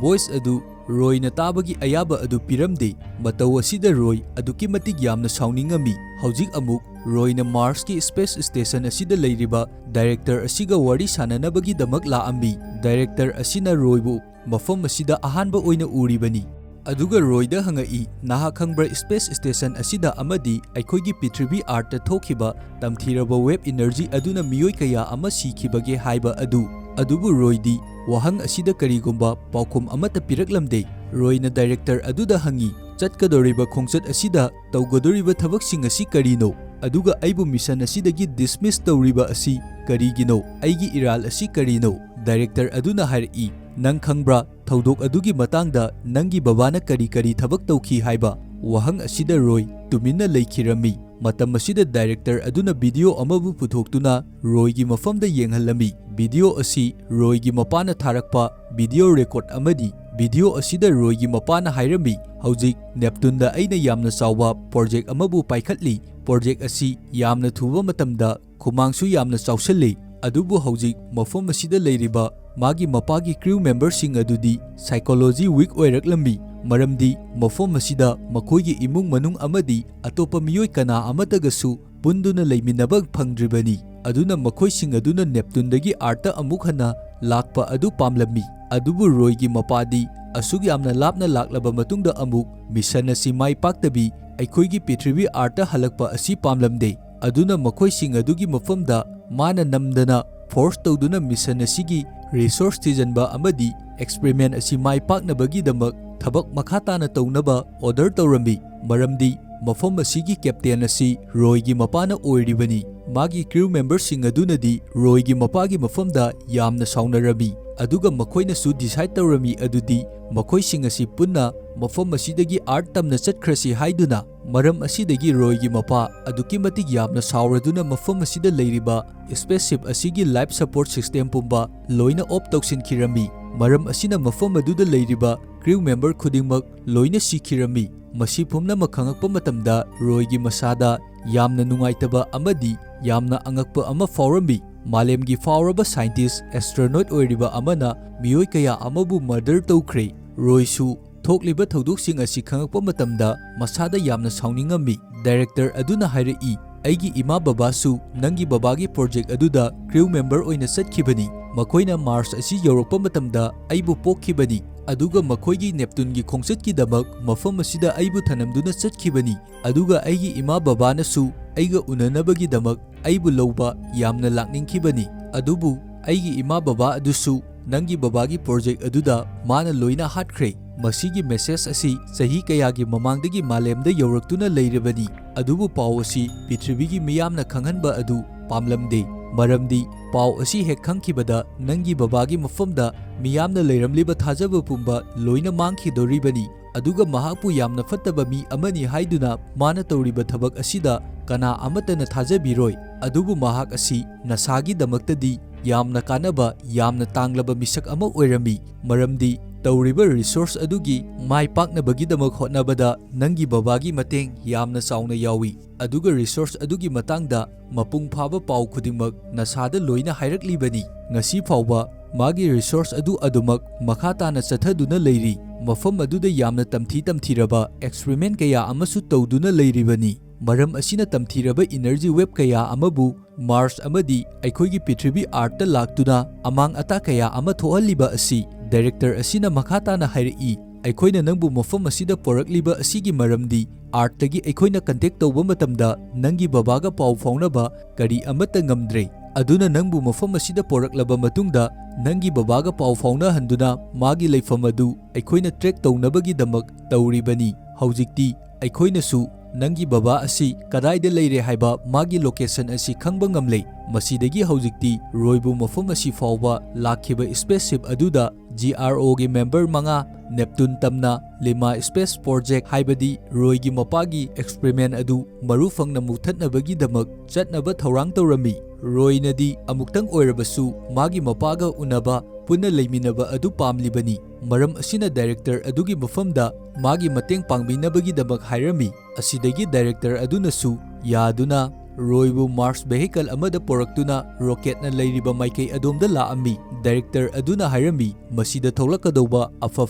ꯚꯣꯏꯁ ꯑꯗꯨ ꯔꯣꯏꯅ ꯇꯥꯕꯒꯤ ꯑꯌꯥꯕ ꯑꯗꯨ ꯄꯤꯔꯝꯗꯦ꯫ ꯃꯇꯧ ꯑꯁꯤꯗ ꯔꯣꯏ ꯑꯗꯨꯛꯀꯤ ꯃꯇꯤꯛ ꯌꯥꯝꯅ ꯁꯥꯎꯅꯤꯡꯉꯝꯃꯤ꯫ ꯍꯧꯖꯤꯛ ꯑꯃꯨꯛ ꯔꯣꯏꯅ ꯃꯥꯔꯁꯀꯤ ꯁ꯭ꯄꯦꯁ ꯁ꯭ꯇꯦꯁꯟ ꯑꯁꯤꯗ ꯂꯩꯔꯤꯕ ꯗꯥꯏꯔꯦꯛꯇꯔ ꯑꯁꯤꯒ ꯋꯥꯔꯤ ꯁꯥꯅꯅꯕꯒꯤꯗꯃꯛ ꯂꯥꯛꯑꯝꯃꯤ꯫ ꯗꯥꯏꯔꯦꯛꯇꯔ ꯑꯁꯤꯅ ꯔꯣꯏꯕꯨ ꯃꯐꯝ ꯑꯁꯤꯗ ꯑꯍꯥꯟꯕ ꯑꯣꯏꯅ ꯎꯔꯤꯕꯅꯤ꯫ ꯑꯗꯨꯒ ꯔꯣꯏꯗ ꯍꯪꯉꯛꯏ, "ꯅꯍꯥꯛ ꯈꯪꯕ꯭ꯔꯥ ꯁ꯭ꯄꯦꯁ ꯁ꯭ꯇꯦꯁꯟ ꯑꯁꯤꯗ ꯑꯃꯗꯤ ꯑꯩꯈꯣꯏꯒꯤ ꯄ꯭ꯔꯤꯊꯤꯕꯤ ꯑꯥꯔꯠꯇ ꯊꯣꯛꯈꯤꯕ ꯇꯝꯊꯤꯔꯕ ꯋꯦꯕ ꯏꯅꯔꯖꯤ ꯑꯗꯨꯅ ꯃꯤꯑꯣꯏ ꯀꯌꯥ ꯑꯃ ꯁꯤꯈꯤꯕꯒꯦ ꯍꯥꯏꯕ ꯑꯗꯨ?" ꯑꯗꯨꯕꯨ ꯔꯣꯏꯗꯤ ꯋꯥꯍꯪ ꯑꯁꯤꯗ ꯀꯔꯤꯒꯨꯝꯕ ꯄꯥꯎꯈꯨꯝ ꯑꯃꯠꯇ ꯄꯤꯔꯛꯂꯝꯗꯦ꯫ ꯔꯣꯏꯅ ꯗꯥꯏꯔꯦꯛꯇꯔ ꯑꯗꯨꯗ ꯍꯪꯉꯤ, "ꯆꯠꯀꯗꯧꯔꯤꯕ ꯈꯣꯡꯆꯠ ꯑꯁꯤꯗ ꯇꯧꯒꯗꯧꯔꯤꯕ ꯊꯕꯛꯁꯤꯡ ꯑꯁꯤ ꯀꯔꯤꯅꯣ? ꯑꯗꯨꯒ ꯑꯩꯕꯨ ꯃꯤꯁꯟ ꯑꯁꯤꯗꯒꯤ ꯗꯤꯁꯃꯤꯁ ꯇꯧꯔꯤꯕ ꯑꯁꯤ ꯀꯔꯤꯒꯤꯅꯣ? ꯑꯩꯒꯤ ꯏꯔꯥꯜ ꯑꯁꯤ ꯀꯔꯤꯅꯣ?" ꯗꯥꯏꯔꯦꯛꯇꯔ ꯑꯗꯨꯅ ꯍꯥꯏꯔꯛꯏ, "ꯅꯪ ꯈꯪꯕ꯭ꯔꯥ ꯊꯧꯗꯣꯛ ꯑꯗꯨꯒꯤ ꯃꯇꯥꯡꯗ ꯅꯪꯒꯤ ꯕꯕꯥꯅ ꯀꯔꯤ ꯀꯔꯤ ꯊꯕꯛ ꯇꯧꯈꯤ ꯍꯥꯏꯕ?" ꯋꯥꯍꯪ ꯑꯁꯤꯗ ꯔꯣꯏ ꯇꯨꯃꯤꯟꯅ ꯂꯩꯈꯤꯔꯝꯃꯤ꯫ ꯃꯇꯝ ꯑꯁꯤꯗ ꯗꯥꯏꯔꯦꯛꯇꯔ ꯑꯗꯨꯅ ꯚꯤꯗꯤꯑꯣ ꯑꯃꯕꯨ ꯄꯨꯊꯣꯛꯇꯨꯅ ꯔꯣꯏꯒꯤ ꯃꯐꯝꯗ ꯌꯦꯡꯍꯜꯂꯝꯃꯤ꯫ ꯚꯤꯗꯤꯑꯣ ꯑꯁꯤ ꯔꯣꯏꯒꯤ ꯃꯄꯥꯅ ꯊꯥꯔꯛꯄ ꯚꯤꯗꯤꯑꯣ ꯔꯦꯀꯣꯔꯗ ꯑꯃꯅꯤ꯫ ꯚꯤꯗꯤꯑꯣ ꯑꯁꯤꯗ ꯔꯣꯏꯒꯤ ꯃꯄꯥꯅ ꯍꯥꯏꯔꯝꯃꯤ, "ꯍꯧꯖꯤꯛ ꯅꯦꯞꯇꯨꯟꯗ ꯑꯩꯅ ꯌꯥꯝꯅ ꯆꯥꯎꯕ ꯄ꯭ꯔꯣꯖꯦꯛ ꯑꯃꯕꯨ ꯄꯥꯏꯈꯠꯂꯤ꯫ ꯄ꯭ꯔꯣꯖꯦꯛ ꯑꯁꯤ ꯌꯥꯝꯅ ꯊꯨꯕ ꯃꯇꯝꯗ ꯈꯨꯃꯥꯡꯁꯨ ꯌꯥꯝꯅ ꯆꯥꯎꯁꯤꯜꯂꯤ꯫ ꯑꯗꯨꯕꯨ ꯍꯧꯖꯤꯛ ꯃꯐꯝ ꯑꯁꯤꯗ ꯂꯩꯔꯤꯕ ꯃꯥꯒꯤ ꯃꯄꯥꯒꯤ ꯀ꯭ꯔꯤꯎ ꯃꯦꯝꯕꯔꯁꯤꯡ ꯑꯗꯨꯗꯤ ꯁꯥꯏꯀꯣꯂꯣꯖꯤ ꯋꯤꯛ ꯑꯣꯏꯔꯛꯂꯝꯃꯤ, ꯃꯔꯝꯗꯤ ꯃꯐꯝ ꯑꯁꯤꯗ ꯃꯈꯣꯏꯒꯤ ꯏꯃꯨꯡ ꯃꯅꯨꯡ ꯑꯃꯗꯤ ꯑꯇꯣꯞꯄ ꯃꯤꯑꯣꯏ ꯀꯅꯥ ꯑꯃꯠꯇꯒꯁꯨ ꯄꯨꯟꯗꯨꯅ ꯂꯩꯃꯤꯟꯅꯕ ꯐꯪꯗ꯭ꯔꯤꯕꯅꯤ꯫ ꯑꯗꯨꯅ ꯃꯈꯣꯏꯁꯤꯡ ꯑꯗꯨꯅ ꯅꯦꯞꯇꯨꯟꯗꯒꯤ ꯑꯥꯔꯠꯇ ꯑꯃꯨꯛ ꯍꯟꯅ ꯂꯥꯛꯄ ꯑꯗꯨ ꯄꯥꯝꯂꯝꯃꯤ꯫ ꯑꯗꯨꯕꯨ ꯔꯣꯏꯒꯤ ꯃꯄꯥꯗꯤ ꯑꯁꯨꯛ ꯌꯥꯝꯅ ꯂꯥꯞꯅ ꯂꯥꯛꯂꯕ ꯃꯇꯨꯡꯗ ꯑꯃꯨꯛ ꯃꯤꯁꯟ ꯑꯁꯤ ꯃꯥꯏ ꯄꯥꯛꯇꯕꯤ ꯑꯩꯈꯣꯏꯒꯤ ꯄ꯭ꯔꯤꯊꯤꯕꯤ ꯑꯥꯔꯠꯇ ꯍꯜꯂꯛꯄ ꯑꯁꯤ ꯄꯥꯝꯂꯝꯗꯦ꯫ ꯑꯗꯨꯅ ꯃꯈꯣꯏꯁꯤꯡ ꯑꯗꯨꯒꯤ ꯃꯐꯝꯗ ꯃꯥꯅ ꯅꯝꯗꯅ ꯐꯣꯔꯁ ꯇꯧꯗꯨꯅ ꯃꯤꯁꯟ ꯑꯁꯤꯒꯤ ꯔꯤꯁꯣꯔꯁ ꯊꯤꯖꯤꯟꯕ ꯑꯃꯗꯤ ꯑꯦꯛꯁꯄꯦꯔꯤꯃꯦꯟ ꯑꯁꯤ ꯃꯥꯏ ꯄꯥꯛꯅꯕꯒꯤꯗꯃꯛ ꯊꯕꯛ ꯃꯈꯥ ꯇꯥꯅ ꯇꯧꯅꯕ ꯑꯣꯔꯗꯔ ꯇꯧꯔꯝꯃꯤ, ꯃꯔꯝꯗꯤ ꯃꯐꯝ ꯑꯁꯤꯒꯤ ꯀꯦꯞꯇꯦꯟ ꯑꯁꯤ ꯔꯣꯏꯒꯤ ꯃꯄꯥꯅ ꯑꯣꯏꯔꯤꯕꯅꯤ꯫ ꯃꯥꯒꯤ ꯀ꯭ꯔꯤꯎ ꯃꯦꯝꯕꯔꯁꯤꯡ ꯑꯗꯨꯅꯗꯤ ꯔꯣꯏꯒꯤ ꯃꯄꯥꯒꯤ ꯃꯐꯝꯗ ꯌꯥꯝꯅ ꯁꯥꯎꯅꯔꯝꯃꯤ, ꯑꯗꯨꯒ ꯃꯈꯣꯏꯅꯁꯨ ꯗꯤꯁꯥꯏꯗ ꯇꯧꯔꯝꯃꯤ ꯑꯗꯨꯗꯤ ꯃꯈꯣꯏꯁꯤꯡ ꯑꯁꯤ ꯄꯨꯟꯅ ꯃꯐꯝ ꯑꯁꯤꯗꯒꯤ ꯑꯥꯔꯠ ꯇꯝꯅ ꯆꯠꯈ꯭ꯔꯁꯤ ꯍꯥꯏꯗꯨꯅ꯫ ꯃꯔꯝ ꯑꯁꯤꯗꯒꯤ ꯔꯣꯏꯒꯤ ꯃꯄꯥ ꯑꯗꯨꯛꯀꯤ ꯃꯇꯤꯛ ꯌꯥꯝꯅ ꯁꯥꯎꯔꯗꯨꯅ ꯃꯐꯝ ꯑꯁꯤꯗ ꯂꯩꯔꯤꯕ ꯁ꯭ꯄꯦꯁꯁꯤꯞ ꯑꯁꯤꯒꯤ ꯂꯥꯏꯐ ꯁꯄꯣꯔꯠ ꯁꯤꯁꯇꯦꯝ ꯄꯨꯝꯕ ꯂꯣꯏꯅ ꯑꯣꯐ ꯇꯧꯁꯤꯟꯈꯤꯔꯝꯃꯤ꯫ ꯃꯔꯝ ꯑꯁꯤꯅ ꯃꯐꯝ ꯑꯗꯨꯗ ꯂꯩꯔꯤꯕ ꯀ꯭ꯔꯤꯎ ꯃꯦꯝꯕꯔ ꯈꯨꯗꯤꯡꯃꯛ ꯂꯣꯏꯅ ꯁꯤꯈꯤꯔꯝꯃꯤ꯫ ꯃꯁꯤ ꯄꯨꯝꯅꯃꯛ ꯈꯪꯂꯛꯄ ꯃꯇꯝꯗ ꯔꯣꯏꯒꯤ ꯃꯁꯥꯗ ꯌꯥꯝꯅ ꯅꯨꯡꯉꯥꯏꯇꯕ ꯑꯃꯗꯤ ꯌꯥꯝꯅ ꯑꯉꯛꯄ ꯑꯃ ꯐꯥꯎꯔꯝꯃꯤ꯫ ꯃꯥꯂꯦꯝꯒꯤ ꯐꯥꯎꯔꯕ ꯁꯥꯏꯟꯇꯤꯁ ꯑꯦꯁꯇ꯭ꯔꯣꯅꯣꯠ ꯑꯣꯏꯔꯤꯕ ꯑꯃꯅ ꯃꯤꯑꯣꯏ ꯀꯌꯥ ꯑꯃꯕꯨ ꯃꯔꯗꯔ ꯇꯧꯈ꯭ꯔꯦ꯫ ꯔꯣꯏꯁꯨ ꯊꯣꯛꯂꯤꯕ ꯊꯧꯗꯣꯛꯁꯤꯡ ꯑꯁꯤ ꯈꯪꯂꯛꯄ ꯃꯇꯝꯗ ꯃꯁꯥꯗ ꯌꯥꯝꯅ ꯁꯥꯎꯅꯤꯡꯉꯝꯃꯤ꯫ ꯗꯥꯏꯔꯦꯛꯇꯔ ꯑꯗꯨꯅ ꯍꯥꯏꯔꯛꯏ, "ꯑꯩꯒꯤ ꯏꯃꯥ ꯕꯕꯥꯁꯨ ꯅꯪꯒꯤ ꯕꯕꯥꯒꯤ ꯄ꯭ꯔꯣꯖꯦꯛ ꯑꯗꯨꯗ ꯀ꯭ꯔꯤꯎ ꯃꯦꯝꯕꯔ ꯑꯣꯏꯅ ꯆꯠꯈꯤꯕꯅꯤ꯫ ꯃꯈꯣꯏꯅ ꯃꯥꯔꯁ ꯑꯁꯤ ꯌꯧꯔꯛꯄ ꯃꯇꯝꯗ ꯑꯩꯕꯨ ꯄꯣꯛꯈꯤꯕꯅꯤ, ꯑꯗꯨꯒ ꯃꯈꯣꯏꯒꯤ ꯅꯦꯞꯇꯨꯟꯒꯤ ꯈꯣꯡꯆꯠꯀꯤꯗꯃꯛ ꯃꯐꯝ ꯑꯁꯤꯗ ꯑꯩꯕꯨ ꯊꯅꯝꯗꯨꯅ ꯆꯠꯈꯤꯕꯅꯤ꯫ ꯑꯗꯨꯒ ꯑꯩꯒꯤ ꯏꯃꯥ ꯕꯕꯥꯅꯁꯨ ꯑꯩꯒ ꯎꯅꯅꯕꯒꯤꯗꯃꯛ ꯑꯩꯕꯨ ꯂꯧꯕ ꯌꯥꯝꯅ ꯂꯥꯛꯅꯤꯡꯈꯤꯕꯅꯤ꯫ ꯑꯗꯨꯕꯨ ꯑꯩꯒꯤ ꯏꯃꯥ ꯕꯕꯥ ꯑꯗꯨꯁꯨ ꯅꯪꯒꯤ ꯕꯕꯥꯒꯤ ꯄ꯭ꯔꯣꯖꯦꯛ ꯑꯗꯨꯗ ꯃꯥꯅ ꯂꯣꯏꯅ ꯍꯥꯠꯈ꯭ꯔꯦ꯫ ꯃꯁꯤꯒꯤ ꯃꯦꯁꯦꯖ ꯑꯁꯤ ꯆꯍꯤ ꯀꯌꯥꯒꯤ ꯃꯃꯥꯡꯗꯒꯤ ꯃꯥꯂꯦꯝꯗ ꯌꯧꯔꯛꯇꯨꯅ ꯂꯩꯔꯕꯅꯤ, ꯑꯗꯨꯕꯨ ꯄꯥꯎ ꯑꯁꯤ ꯄ꯭ꯔꯤꯊꯤꯕꯤꯒꯤ ꯃꯤꯌꯥꯝꯅ ꯈꯪꯍꯟꯕ ꯑꯗꯨ ꯄꯥꯝꯂꯝꯗꯦ꯫ ꯃꯔꯝꯗꯤ ꯄꯥꯎ ꯑꯁꯤ ꯍꯦꯛ ꯈꯪꯈꯤꯕꯗ ꯅꯪꯒꯤ ꯕꯕꯥꯒꯤ ꯃꯐꯝꯗ ꯃꯤꯌꯥꯝꯅ ꯂꯩꯔꯝꯂꯤꯕ ꯊꯥꯖꯕ ꯄꯨꯝꯕ ꯂꯣꯏꯅ ꯃꯥꯡꯈꯤꯗꯣꯔꯤꯕꯅꯤ꯫ ꯑꯗꯨꯒ ꯃꯍꯥꯛꯄꯨ ꯌꯥꯝꯅ ꯐꯠꯇꯕ ꯃꯤ ꯑꯃꯅꯤ ꯍꯥꯏꯗꯨꯅ ꯃꯥꯅ ꯇꯧꯔꯤꯕ ꯊꯕꯛ ꯑꯁꯤꯗ ꯀꯅꯥ ꯑꯃꯠꯇꯅ ꯊꯥꯖꯕꯤꯔꯣꯏ꯫ ꯑꯗꯨꯕꯨ ꯃꯍꯥꯛ ꯑꯁꯤ ꯅꯁꯥꯒꯤꯗꯃꯛꯇꯗꯤ ꯌꯥꯝꯅ ꯀꯥꯟꯅꯕ, ꯌꯥꯝꯅ ꯇꯥꯡꯂꯕ ꯃꯤꯁꯛ ꯑꯃ ꯑꯣꯏꯔꯝꯃꯤ꯫ ꯃꯔꯝꯗꯤ ꯇꯧꯔꯤꯕ research ꯑꯗꯨꯒꯤ ꯃꯥꯏ ꯄꯥꯛꯅꯕꯒꯤꯗꯃꯛ ꯍꯣꯠꯅꯕꯗ ꯅꯪꯒꯤ ꯕꯕꯥꯒꯤ ꯃꯇꯦꯡ ꯌꯥꯝꯅ ꯆꯥꯎꯅ ꯌꯥꯎꯏ꯫ ꯑꯗꯨꯒ research ꯑꯗꯨꯒꯤ ꯃꯇꯥꯡꯗ ꯃꯄꯨꯡ ꯐꯥꯕ ꯄꯥꯎ ꯈꯨꯗꯤꯡꯃꯛ ꯅꯁꯥꯗ ꯂꯣꯏꯅ ꯍꯥꯏꯔꯛꯂꯤꯕꯅꯤ꯫ ꯉꯁꯤ ꯐꯥꯎꯕ ꯃꯥꯒꯤ research ꯑꯗꯨ ꯑꯗꯨꯃꯛ ꯃꯈꯥ ꯇꯥꯅ ꯆꯠꯊꯗꯨꯅ ꯂꯩꯔꯤ꯫ ꯃꯐꯝ ꯑꯗꯨꯗ ꯌꯥꯝꯅ ꯇꯝꯊꯤ ꯇꯝꯊꯤꯔꯕ experiment ꯀꯌꯥ ꯑꯃꯁꯨ ꯇꯧꯗꯨꯅ ꯂꯩꯔꯤꯕꯅꯤ꯫ ꯃꯔꯝ ꯑꯁꯤꯅ ꯇꯝꯊꯤꯔꯕ energy wave ꯀꯌꯥ ꯑꯃꯕꯨ Mars ꯑꯃꯗꯤ ꯑꯩꯈꯣꯏꯒꯤ ꯄ꯭ꯔꯤꯊꯤꯕꯤ Earthꯇ ꯂꯥꯛꯇꯨꯅ ꯑꯃꯥꯡ ꯑꯇꯥ ꯀꯌꯥ ꯑꯃ ꯊꯣꯛꯍꯜꯂꯤꯕ ꯑꯁꯤ director ꯑꯁꯤꯅ ꯃꯈꯥ ꯇꯥꯅ ꯍꯥꯏꯔꯛꯏ꯫ ꯑꯩꯈꯣꯏꯅ ꯅꯪꯕꯨ ꯃꯐꯝ ꯑꯁꯤꯗ ꯄꯣꯔꯛꯂꯤꯕ ꯑꯁꯤꯒꯤ ꯃꯔꯝꯗꯤ Earthꯇꯒꯤ ꯑꯩꯈꯣꯏꯅ contact ꯇꯧꯕ ꯃꯇꯝꯗ ꯅꯪꯒꯤ ꯕꯕꯥꯒ ꯄꯥꯎ ꯐꯥꯎꯅꯕ ꯀꯔꯤ ꯑꯃꯠꯇ ꯉꯝꯗ꯭ꯔꯦ꯫ ꯑꯗꯨꯅ ꯅꯪꯕꯨ ꯃꯐꯝ ꯑꯁꯤꯗ ꯄꯣꯔꯛꯂꯕ ꯃꯇꯨꯡꯗ ꯅꯪꯒꯤ ꯕꯕꯥꯒ ꯄꯥꯎ ꯐꯥꯎꯅꯍꯟꯗꯨꯅ ꯃꯥꯒꯤ ꯂꯩꯐꯝ ꯑꯗꯨ ꯑꯩꯈꯣꯏꯅ track ꯇꯧꯅꯕꯒꯤꯗꯃꯛ ꯇꯧꯔꯤꯕꯅꯤ꯫ ꯍꯧꯖꯤꯛꯇꯤ ꯑꯩꯈꯣꯏꯅꯁꯨ ꯅꯪꯒꯤ ꯕꯕꯥ ꯑꯁꯤ ꯀꯗꯥꯏꯗ ꯂꯩꯔꯦ ꯍꯥꯏꯕ ꯃꯥꯒꯤ location ꯑꯁꯤ ꯈꯪꯕ ꯉꯝꯂꯦ꯫ ꯃꯁꯤꯗꯒꯤ ꯍꯧꯖꯤꯛꯇꯤ ꯔꯣꯏꯕꯨ ꯃꯐꯝ ꯑꯁꯤ ꯐꯥꯎꯕ ꯂꯥꯛꯈꯤꯕ spaceship ꯑꯗꯨꯗ G R O ꯒꯤ member ꯃꯉꯥ, Neptune ꯇꯝꯅ Lima Space Project ꯍꯥꯏꯕꯗꯤ ꯔꯣꯏꯒꯤ ꯃꯄꯥꯒꯤ experiment ꯑꯗꯨ ꯃꯔꯨ ꯐꯪꯅ ꯃꯨꯊꯠꯅꯕꯒꯤꯗꯃꯛ ꯆꯠꯅꯕ ꯊꯧꯔꯥꯡ ꯇꯧꯔꯝꯃꯤ꯫ ꯔꯣꯏꯅꯗꯤ ꯑꯃꯨꯛꯇꯪ ꯑꯣꯏꯔꯕꯁꯨ ꯃꯥꯒꯤ ꯃꯄꯥꯒ ꯎꯅꯕ, ꯄꯨꯟꯅ ꯂꯩꯃꯤꯟꯅꯕ ꯑꯗꯨ ꯄꯥꯝꯂꯤꯕꯅꯤ꯫ ꯃꯔꯝ ꯑꯁꯤꯅ director ꯑꯗꯨꯒꯤ ꯃꯐꯝꯗ ꯃꯥꯒꯤ ꯃꯇꯦꯡ ꯄꯥꯡꯕꯤꯅꯕꯒꯤꯗꯃꯛ ꯍꯥꯏꯔꯝꯃꯤ꯫ ꯑꯁꯤꯗꯒꯤ director ꯑꯗꯨꯅꯁꯨ ꯌꯥꯗꯨꯅ ꯔꯣꯏꯕꯨ Mars vehicle ꯑꯃꯗ ꯄꯣꯔꯛꯇꯨꯅ rocketꯅ ꯂꯩꯔꯤꯕ ꯃꯥꯏꯀꯩ ꯑꯗꯣꯝꯗ ꯂꯥꯛꯑꯝꯃꯤ꯫ Director ꯑꯗꯨꯅ ꯍꯥꯏꯔꯝꯃꯤ, ꯃꯁꯤꯗ ꯊꯣꯛꯂꯛꯀꯗꯧꯕ ꯑꯐ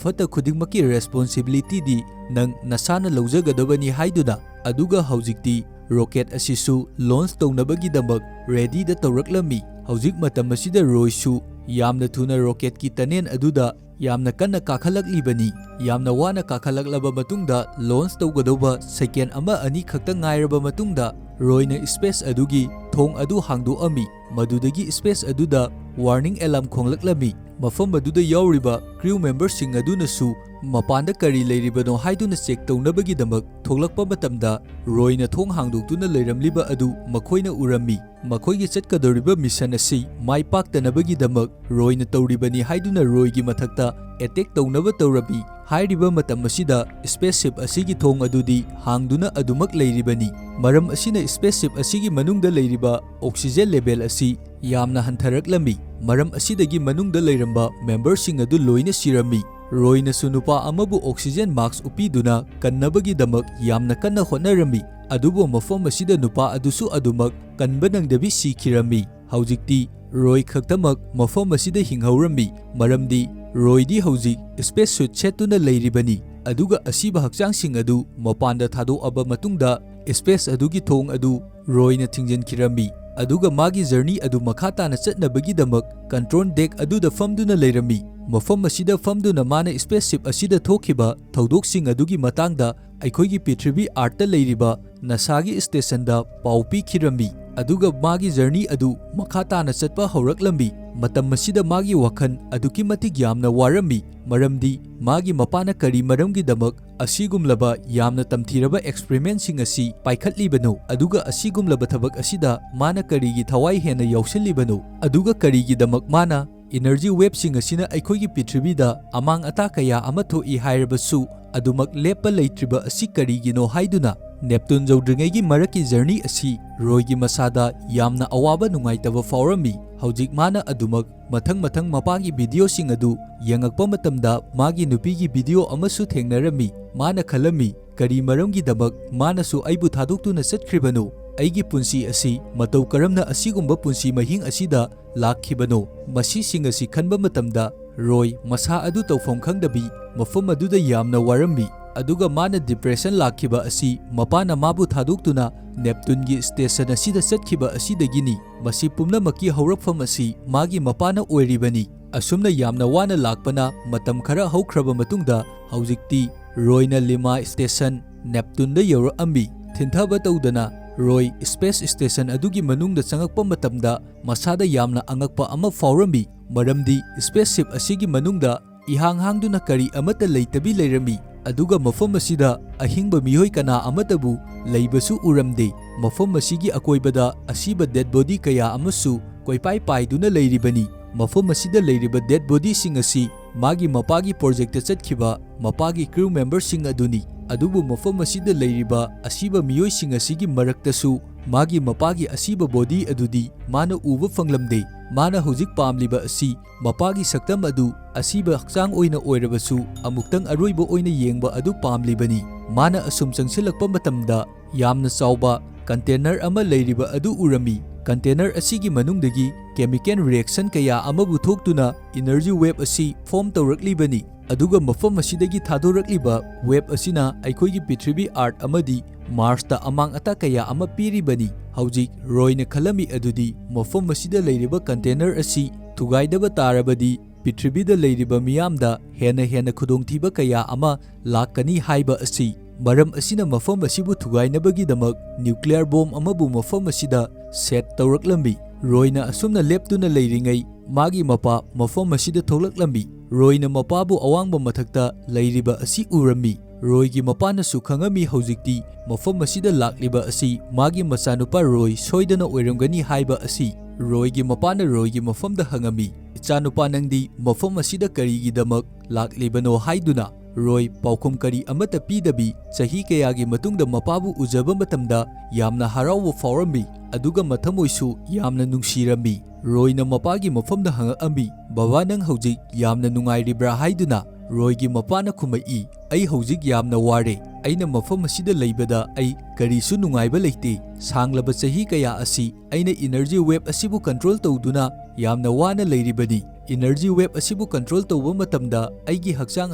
ꯐꯠꯇ ꯈꯨꯗꯤꯡꯃꯛꯀꯤ responsibilityꯗꯤ ꯅꯪ ꯅꯁꯥꯅ ꯂꯧꯖꯒꯗꯕꯅꯤ ꯍꯥꯏꯗꯨꯅ꯫ ꯑꯗꯨꯒ ꯍꯧꯖꯤꯛꯇꯤ rocket ꯑꯁꯤꯁꯨ launch ꯇꯧꯅꯕꯒꯤꯗꯃꯛ readyꯗ ꯇꯧꯔꯛꯂꯝꯃꯤ꯫ ꯍꯧꯖꯤꯛ ꯃꯇꯝ ꯑꯁꯤꯗ ꯔꯣꯏꯁꯨ ꯌꯥꯝꯅ ꯊꯨꯅ rocketꯀꯤ tunnel ꯑꯗꯨꯗ ꯌꯥꯝꯅ ꯀꯟꯅ ꯀꯥꯈꯠꯂꯛꯂꯤꯕꯅꯤ꯫ ꯌꯥꯝꯅ ꯋꯥꯅ ꯀꯥꯈꯠꯂꯛꯂꯕ ꯃꯇꯨꯡꯗ launch ꯇꯧꯒꯗꯧꯕ second ꯑꯃ ꯑꯅꯤ ꯈꯛꯇ ꯉꯥꯏꯔꯕ ꯃꯇꯨꯡꯗ ꯔꯣꯏꯅ space ꯑꯗꯨꯒꯤ ꯊꯣꯡ ꯑꯗꯨ ꯍꯥꯡꯗꯣꯛꯑꯝꯃꯤ꯫ ꯃꯗꯨꯗꯒꯤ space ꯑꯗꯨꯗ warning alarm ꯈꯣꯡꯂꯛꯂꯝꯃꯤ꯫ ꯃꯐꯝ ꯑꯗꯨꯗ ꯌꯥꯎꯔꯤꯕ crew memberꯁꯤꯡ ꯑꯗꯨꯅꯁꯨ ꯃꯄꯥꯟꯗ ꯀꯔꯤ ꯂꯩꯔꯤꯕꯅꯣ ꯍꯥꯏꯗꯨꯅ check ꯇꯧꯅꯕꯒꯤꯗꯃꯛ ꯊꯣꯛꯂꯛꯄ ꯃꯇꯝꯗ, ꯔꯣꯏꯅ ꯊꯣꯡ ꯍꯥꯡꯗꯣꯛꯇꯨꯅ ꯂꯩꯔꯝꯂꯤꯕ ꯑꯗꯨ ꯃꯈꯣꯏꯅ ꯎꯔꯝꯃꯤ꯫ ꯃꯈꯣꯏꯒꯤ ꯆꯠꯀꯗꯧꯔꯤꯕ mission ꯑꯁꯤ ꯃꯥꯏ ꯄꯥꯛꯇꯅꯕꯒꯤꯗꯃꯛ ꯔꯣꯏꯅ ꯇꯧꯔꯤꯕꯅꯤ ꯍꯥꯏꯗꯨꯅ ꯔꯣꯏꯒꯤ ꯃꯊꯛꯇ attack ꯇꯧꯅꯕ ꯇꯧꯔꯝꯃꯤ꯫ ꯍꯥꯏꯔꯤꯕ ꯃꯇꯝ ꯑꯁꯤꯗ spaceship ꯑꯁꯤꯒꯤ ꯊꯣꯡ ꯑꯗꯨꯗꯤ ꯍꯥꯡꯗꯨꯅ ꯑꯗꯨꯃꯛ ꯂꯩꯔꯤꯕꯅꯤ꯫ ꯃꯔꯝ ꯑꯁꯤꯅ spaceship ꯑꯁꯤꯒꯤ ꯃꯅꯨꯡꯗ ꯂꯩꯔꯤꯕ oxygen level ꯑꯁꯤ ꯌꯥꯝꯅ ꯍꯟꯊꯔꯛꯂꯝꯃꯤ꯫ ꯃꯔꯝ ꯑꯁꯤꯗꯒꯤ ꯃꯅꯨꯡꯗ ꯂꯩꯔꯝꯕ memberꯁꯤꯡ ꯑꯗꯨ ꯂꯣꯏꯅ ꯁꯤꯔꯝꯃꯤ꯫ ꯔꯣꯏꯅꯁꯨ ꯅꯨꯄꯥ ꯑꯃꯕꯨ oxygen mask ꯎꯞꯄꯤꯗꯨꯅ ꯀꯟꯅꯕꯒꯤꯗꯃꯛ ꯌꯥꯝꯅ ꯀꯟꯅ ꯍꯣꯠꯅꯔꯝꯃꯤ, ꯑꯗꯨꯕꯨ ꯃꯐꯝ ꯑꯁꯤꯗ ꯅꯨꯄꯥ ꯑꯗꯨꯁꯨ ꯑꯗꯨꯃꯛ ꯀꯟꯕ ꯅꯪꯗꯕꯤ ꯁꯤꯈꯤꯔꯝꯃꯤ꯫ ꯍꯧꯖꯤꯛꯇꯤ ꯔꯣꯏ ꯈꯛꯇꯃꯛ ꯃꯐꯝ ꯑꯁꯤꯗ ꯍꯤꯡꯍꯧꯔꯝꯃꯤ, ꯃꯔꯝꯗꯤ ꯔꯣꯏꯗꯤ ꯍꯧꯖꯤꯛ space suit ꯁꯦꯠꯇꯨꯅ ꯂꯩꯔꯤꯕꯅꯤ꯫ ꯑꯗꯨꯒ ꯑꯁꯤꯕ ꯍꯛꯆꯥꯡꯁꯤꯡ ꯑꯗꯨ ꯃꯄꯥꯟꯗ ꯊꯥꯗꯣꯛꯑꯕ ꯃꯇꯨꯡꯗ, space ꯑꯗꯨꯒꯤ ꯊꯣꯡ ꯑꯗꯨ ꯔꯣꯏꯅ ꯊꯤꯡꯖꯤꯟꯈꯤꯔꯝꯃꯤ, ꯑꯗꯨꯒ ꯃꯥꯒꯤ journey ꯑꯗꯨ ꯃꯈꯥ ꯇꯥꯅ ꯆꯠꯅꯕꯒꯤꯗꯃꯛ control deck ꯑꯗꯨꯗ ꯐꯝꯗꯨꯅ ꯂꯩꯔꯝꯃꯤ꯫ ꯃꯐꯝ ꯑꯁꯤꯗ ꯐꯝꯗꯨꯅ ꯃꯥꯅ spaceship ꯑꯁꯤꯗ ꯊꯣꯛꯈꯤꯕ ꯊꯧꯗꯣꯛꯁꯤꯡ ꯑꯗꯨꯒꯤ ꯃꯇꯥꯡꯗ ꯑꯩꯈꯣꯏꯒꯤ ꯄ꯭ꯔꯤꯊꯤꯕꯤ Earthꯇ ꯂꯩꯔꯤꯕ NASAꯒꯤ stationꯗ ꯄꯥꯎ ꯄꯤꯈꯤꯔꯝꯃꯤ, ꯑꯗꯨꯒ ꯃꯥꯒꯤ journey ꯑꯗꯨ ꯃꯈꯥ ꯇꯥꯅ ꯆꯠꯄ ꯍꯧꯔꯛꯂꯝꯃꯤ꯫ ꯃꯇꯝ ꯑꯁꯤꯗ ꯃꯥꯒꯤ ꯋꯥꯈꯜ ꯑꯗꯨꯛꯀꯤ ꯃꯇꯤꯛ ꯌꯥꯝꯅ ꯋꯥꯔꯝꯃꯤ, ꯃꯔꯝꯗꯤ ꯃꯥꯒꯤ ꯃꯄꯥꯅ ꯀꯔꯤ ꯃꯔꯝꯒꯤꯗꯃꯛ ꯑꯁꯤꯒꯨꯝꯂꯕ ꯌꯥꯝꯅ ꯇꯝꯊꯤꯔꯕ experimentꯁꯤꯡ ꯑꯁꯤ ꯄꯥꯏꯈꯠꯂꯤꯕꯅꯣ, ꯑꯗꯨꯒ ꯑꯁꯤꯒꯨꯝꯂꯕ ꯊꯕꯛ ꯑꯁꯤꯗ ꯃꯥꯅ ꯀꯔꯤꯒꯤ ꯊꯋꯥꯏ ꯍꯦꯟꯅ ꯌꯥꯎꯁꯤꯜꯂꯤꯕꯅꯣ, ꯑꯗꯨꯒ ꯀꯔꯤꯒꯤꯗꯃꯛ ꯃꯥꯅ energy waveꯁꯤꯡ ꯑꯁꯤꯅ ꯑꯩꯈꯣꯏꯒꯤ ꯄ꯭ꯔꯤꯊꯤꯕꯤꯗ ꯑꯃꯥꯡ ꯑꯇꯥ ꯀꯌꯥ ꯑꯃ ꯊꯣꯛꯏ ꯍꯥꯏꯔꯕꯁꯨ ꯑꯗꯨꯃꯛ ꯂꯦꯞꯄ ꯂꯩꯇ꯭ꯔꯤꯕ ꯑꯁꯤ ꯀꯔꯤꯒꯤꯅꯣ ꯍꯥꯏꯗꯨꯅ꯫ ꯅꯦꯞꯇꯨꯟ ꯌꯧꯗ꯭ꯔꯤꯉꯩꯒꯤ ꯃꯔꯛꯀꯤ journey ꯑꯁꯤ ꯔꯣꯏꯒꯤ ꯃꯁꯥꯗ ꯌꯥꯝꯅ ꯑꯋꯥꯕ ꯅꯨꯡꯉꯥꯏꯇꯕ ꯐꯥꯎꯔꯝꯃꯤ꯫ ꯍꯧꯖꯤꯛ ꯃꯥꯅ ꯑꯗꯨꯃꯛ ꯃꯊꯪ ꯃꯊꯪ ꯃꯄꯥꯒꯤ videoꯁꯤꯡ ꯑꯗꯨ ꯌꯦꯡꯉꯛꯄ ꯃꯇꯝꯗ ꯃꯥꯒꯤ ꯅꯨꯄꯤꯒꯤ video ꯑꯃꯁꯨ ꯊꯦꯡꯅꯔꯝꯃꯤ꯫ ꯃꯥꯅ ꯈꯜꯂꯝꯃꯤ, "ꯀꯔꯤ ꯃꯔꯝꯒꯤꯗꯃꯛ ꯃꯥꯅꯁꯨ ꯑꯩꯕꯨ ꯊꯥꯗꯣꯛꯇꯨꯅ ꯆꯠꯈ꯭ꯔꯤꯕꯅꯣ? ꯑꯩꯒꯤ ꯄꯨꯟꯁꯤ ꯑꯁꯤ ꯃꯇꯧ ꯀꯔꯝꯅ ꯑꯁꯤꯒꯨꯝꯕ ꯄꯨꯟꯁꯤ ꯃꯍꯤꯡ ꯑꯁꯤꯗ ꯂꯥꯛꯈꯤꯕꯅꯣ?" ꯃꯁꯤꯁꯤꯡ ꯑꯁꯤ ꯈꯟꯕ ꯃꯇꯝꯗ ꯔꯣꯏ ꯃꯁꯥ ꯑꯗꯨ ꯇꯧꯐꯝ ꯈꯪꯗꯕꯤ ꯃꯐꯝ ꯑꯗꯨꯗ ꯌꯥꯝꯅ ꯋꯥꯔꯝꯃꯤ, ꯑꯗꯨꯒ ꯃꯥꯅ depression ꯂꯥꯛꯈꯤꯕ ꯑꯁꯤ ꯃꯄꯥꯅ ꯃꯥꯕꯨ ꯊꯥꯗꯣꯛꯇꯨꯅ ꯅꯦꯞꯇꯨꯟꯒꯤ station ꯑꯁꯤꯗ ꯆꯠꯈꯤꯕ ꯑꯁꯤꯗꯒꯤꯅꯤ꯫ ꯃꯁꯤ ꯄꯨꯝꯅꯃꯛꯀꯤ ꯍꯧꯔꯛꯐꯝ ꯑꯁꯤ ꯃꯥꯒꯤ ꯃꯄꯥꯅ ꯑꯣꯏꯔꯤꯕꯅꯤ꯫ ꯑꯁꯨꯝꯅ ꯌꯥꯝꯅ ꯋꯥꯅ ꯂꯥꯛꯄꯅ ꯃꯇꯝ ꯈꯔ ꯍꯧꯈ꯭ꯔꯕ ꯃꯇꯨꯡꯗ ꯍꯧꯖꯤꯛꯇꯤ ꯔꯣꯏꯅ ꯂꯤꯃꯥ station ꯅꯦꯞꯇꯨꯟꯗ ꯌꯧꯔꯛꯑꯝꯃꯤ꯫ ꯊꯤꯟꯊꯕ ꯇꯧꯗꯅ ꯔꯣꯏ ꯁ꯭ꯄꯦꯁ ꯁ꯭ꯇꯦꯁꯟ ꯑꯗꯨꯒꯤ ꯃꯅꯨꯡꯗ ꯆꯪꯉꯛꯄ ꯃꯇꯝꯗ ꯃꯁꯥꯗ ꯌꯥꯝꯅ ꯑꯉꯛꯄ ꯑꯃ ꯐꯥꯎꯔꯝꯃꯤ, ꯃꯔꯝꯗꯤ ꯁ꯭ꯄꯦꯁ ꯁꯤꯞ ꯑꯁꯤꯒꯤ ꯃꯅꯨꯡꯗ ꯏꯍꯥꯡ ꯍꯥꯡꯗꯨꯅ ꯀꯔꯤ ꯑꯃꯠꯇ ꯂꯩꯇꯕꯤ ꯂꯩꯔꯝꯃꯤ꯫ ꯑꯗꯨꯒ ꯃꯐꯝ ꯑꯁꯤꯗ ꯑꯍꯤꯡꯕ ꯃꯤꯑꯣꯏ ꯀꯅꯥ ꯑꯃꯠꯇꯕꯨ ꯂꯩꯕꯁꯨ ꯎꯔꯝꯗꯦ꯫ ꯃꯐꯝ ꯑꯁꯤꯒꯤ ꯑꯀꯣꯏꯕꯗ ꯑꯁꯤꯕ ꯗꯦꯗ ꯕꯣꯗꯤ ꯀꯌꯥ ꯑꯃꯁꯨ ꯀꯣꯏꯄꯥꯏ ꯄꯥꯏꯗꯨꯅ ꯂꯩꯔꯤꯕꯅꯤ꯫ ꯃꯐꯝ ꯑꯁꯤꯗ ꯂꯩꯔꯤꯕ ꯗꯦꯗ ꯕꯣꯗꯤꯁꯤꯡ ꯑꯁꯤ ꯃꯥꯒꯤ ꯃꯄꯥꯒꯤ ꯄ꯭ꯔꯣꯖꯦꯛꯇ ꯆꯠꯈꯤꯕ ꯃꯄꯥꯒꯤ ꯀ꯭ꯔꯨ ꯃꯦꯝꯕꯔꯁꯤꯡ ꯑꯗꯨꯅꯤ꯫ ꯑꯗꯨꯕꯨ ꯃꯐꯝ ꯑꯁꯤꯗ ꯂꯩꯔꯤꯕ ꯑꯁꯤꯕ ꯃꯤꯑꯣꯏꯁꯤꯡ ꯑꯁꯤꯒꯤ ꯃꯔꯛꯇꯁꯨ ꯃꯥꯒꯤ ꯃꯄꯥꯒꯤ ꯑꯁꯤꯕ ꯕꯣꯗꯤ ꯑꯗꯨꯗꯤ ꯃꯥꯅ ꯎꯕ ꯐꯪꯂꯝꯗꯦ꯫ ꯃꯥꯅ ꯍꯧꯖꯤꯛ ꯄꯥꯝꯂꯤꯕ ꯑꯁꯤ ꯃꯄꯥꯒꯤ ꯁꯛꯇꯝ ꯑꯗꯨ ꯑꯁꯤꯕ ꯍꯛꯆꯥꯡ ꯑꯣꯏꯅ ꯑꯣꯏꯔꯕꯁꯨ ꯑꯃꯨꯛꯇꯪ ꯑꯔꯣꯏꯕ ꯑꯣꯏꯅ ꯌꯦꯡꯕ ꯑꯗꯨ ꯄꯥꯝꯂꯤꯕꯅꯤ꯫ ꯃꯥꯅ ꯑꯁꯨꯝ ꯆꯪꯁꯤꯜꯂꯛꯄ ꯃꯇꯝꯗ ꯌꯥꯝꯅ ꯆꯥꯎꯕ ꯀꯟꯇꯦꯅꯔ ꯑꯃ ꯂꯩꯔꯤꯕ ꯑꯗꯨ ꯎꯔꯝꯃꯤ꯫ ꯀꯟꯇꯦꯅꯔ ꯑꯁꯤꯒꯤ ꯃꯅꯨꯡꯗꯒꯤ ꯀꯦꯃꯤꯀꯦꯜ ꯔꯤꯑꯦꯛꯁꯟ ꯀꯌꯥ ꯑꯃꯕꯨ ꯊꯣꯛꯇꯨꯅ ꯏꯅꯔꯖꯤ ꯋꯦꯕ ꯑꯁꯤ ꯐꯣꯔꯝ ꯇꯧꯔꯛꯂꯤꯕꯅꯤ꯫ ꯑꯗꯨꯒ ꯃꯐꯝ ꯑꯁꯤꯗꯒꯤ ꯊꯥꯗꯣꯔꯛꯂꯤꯕ ꯋꯦꯕ ꯑꯁꯤꯅ ꯑꯩꯈꯣꯏꯒꯤ ꯄ꯭ꯔꯤꯊꯤꯕꯤ, ꯑꯥꯔꯊ ꯑꯃꯗꯤ ꯃꯥꯔꯁꯇ ꯑꯃꯥꯡ ꯑꯇꯥ ꯀꯌꯥ ꯑꯃ ꯄꯤꯔꯤꯕꯅꯤ꯫ ꯍꯧꯖꯤꯛ ꯔꯣꯏꯅ ꯈꯜꯂꯝꯃꯤ ꯑꯗꯨꯗꯤ ꯃꯐꯝ ꯑꯁꯤꯗ ꯂꯩꯔꯤꯕ ꯀꯟꯇꯦꯅꯔ ꯑꯁꯤ ꯊꯨꯒꯥꯏꯗꯕ ꯇꯥꯔꯕꯗꯤ ꯄ꯭ꯔꯤꯊꯤꯕꯤꯗ ꯂꯩꯔꯤꯕ ꯃꯤꯌꯥꯝꯗ ꯍꯦꯟꯅ ꯍꯦꯟꯅ ꯈꯨꯗꯣꯡꯊꯤꯕ ꯀꯌꯥ ꯑꯃ ꯂꯥꯛꯀꯅꯤ ꯍꯥꯏꯕ ꯑꯁꯤ꯫ ꯃꯔꯝ ꯑꯁꯤꯅ ꯃꯐꯝ ꯑꯁꯤꯕꯨ ꯊꯨꯒꯥꯏꯅꯕꯒꯤꯗꯃꯛ ꯅ꯭ꯌꯨꯀ꯭ꯂꯤꯌꯔ ꯕꯣꯝ ꯑꯃꯕꯨ ꯃꯐꯝ ꯑꯁꯤꯗ ꯁꯦꯠ ꯇꯧꯔꯛꯂꯝꯃꯤ꯫ ꯔꯣꯏꯅ ꯑꯁꯨꯝꯅ ꯂꯦꯞꯇꯨꯅ ꯂꯩꯔꯤꯉꯩ ꯃꯥꯒꯤ ꯃꯄꯥ ꯃꯐꯝ ꯑꯁꯤꯗ ꯊꯣꯛꯂꯛꯂꯝꯃꯤ꯫ ꯔꯣꯏꯅ ꯃꯄꯥꯕꯨ ꯑꯋꯥꯡꯕ ꯃꯊꯛꯇ ꯂꯩꯔꯤꯕ ꯑꯁꯤ ꯎꯔꯝꯃꯤ꯫ ꯔꯣꯏꯒꯤ ꯃꯄꯥꯅꯁꯨ ꯈꯪꯉꯝꯃꯤ ꯍꯧꯖꯤꯛꯇꯤ ꯃꯐꯝ ꯑꯁꯤꯗ ꯂꯥꯛꯂꯤꯕ ꯑꯁꯤ ꯃꯥꯒꯤ ꯃꯆꯥꯅꯨꯄꯥ ꯔꯣꯏ ꯁꯣꯏꯗꯅ ꯑꯣꯏꯔꯝꯒꯅꯤ ꯍꯥꯏꯕ ꯑꯁꯤ꯫ ꯔꯣꯏꯒꯤ ꯃꯄꯥꯅ ꯔꯣꯏꯒꯤ ꯃꯐꯝꯗ ꯍꯪꯉꯝꯃꯤ, "ꯏꯆꯥꯅꯨꯄꯥ, ꯅꯪꯗꯤ ꯃꯐꯝ ꯑꯁꯤꯗ ꯀꯔꯤꯒꯤꯗꯃꯛ ꯂꯥꯛꯂꯤꯕꯅꯣ?" ꯍꯥꯏꯗꯨꯅ꯫ ꯔꯣꯏ ꯄꯥꯎꯈꯨꯝ ꯀꯔꯤ ꯑꯃꯠꯇ ꯄꯤꯗꯕꯤ ꯆꯍꯤ ꯀꯌꯥꯒꯤ ꯃꯇꯨꯡꯗ ꯃꯄꯥꯕꯨ ꯎꯖꯕ ꯃꯇꯝꯗ ꯌꯥꯝꯅ ꯍꯔꯥꯎꯕ ꯐꯥꯎꯔꯝꯃꯤ, ꯑꯗꯨꯒ ꯃꯊꯃꯣꯏꯁꯨ ꯌꯥꯝꯅ ꯅꯨꯡꯁꯤꯔꯝꯃꯤ꯫ ꯔꯣꯏꯅ ꯃꯄꯥꯒꯤ ꯃꯐꯝꯗ ꯍꯪꯉꯛꯑꯝꯃꯤ, "ꯕꯕꯥ, ꯅꯪ ꯍꯧꯖꯤꯛ ꯌꯥꯝꯅ ꯅꯨꯡꯉꯥꯏꯔꯤꯕ꯭ꯔꯥ?" ꯍꯥꯏꯗꯨꯅ꯫ ꯔꯣꯏꯒꯤ ꯃꯄꯥꯅ ꯈꯨꯝꯃꯛꯏ, "ꯑꯩ ꯍꯧꯖꯤꯛ ꯌꯥꯝꯅ ꯋꯥꯔꯦ꯫ ꯑꯩꯅ ꯃꯐꯝ ꯑꯁꯤꯗ ꯂꯩꯕꯗ ꯑꯩ ꯀꯔꯤꯁꯨ ꯅꯨꯡꯉꯥꯏꯕ ꯂꯩꯇꯦ꯫ ꯁꯥꯡꯂꯕ ꯆꯍꯤ ꯀꯌꯥ ꯑꯁꯤ ꯑꯩꯅ ꯏꯅꯔꯖꯤ ꯋꯦꯕ ꯑꯁꯤꯕꯨ ꯀꯟꯇ꯭ꯔꯣꯜ ꯇꯧꯗꯨꯅ ꯌꯥꯝꯅ ꯋꯥꯅ ꯂꯩꯔꯤꯕꯅꯤ꯫ ꯏꯅꯔꯖꯤ ꯋꯦꯕ ꯑꯁꯤꯕꯨ ꯀꯟꯇ꯭ꯔꯣꯜ ꯇꯧꯕ ꯃꯇꯝꯗ ꯑꯩꯒꯤ ꯍꯛꯆꯥꯡ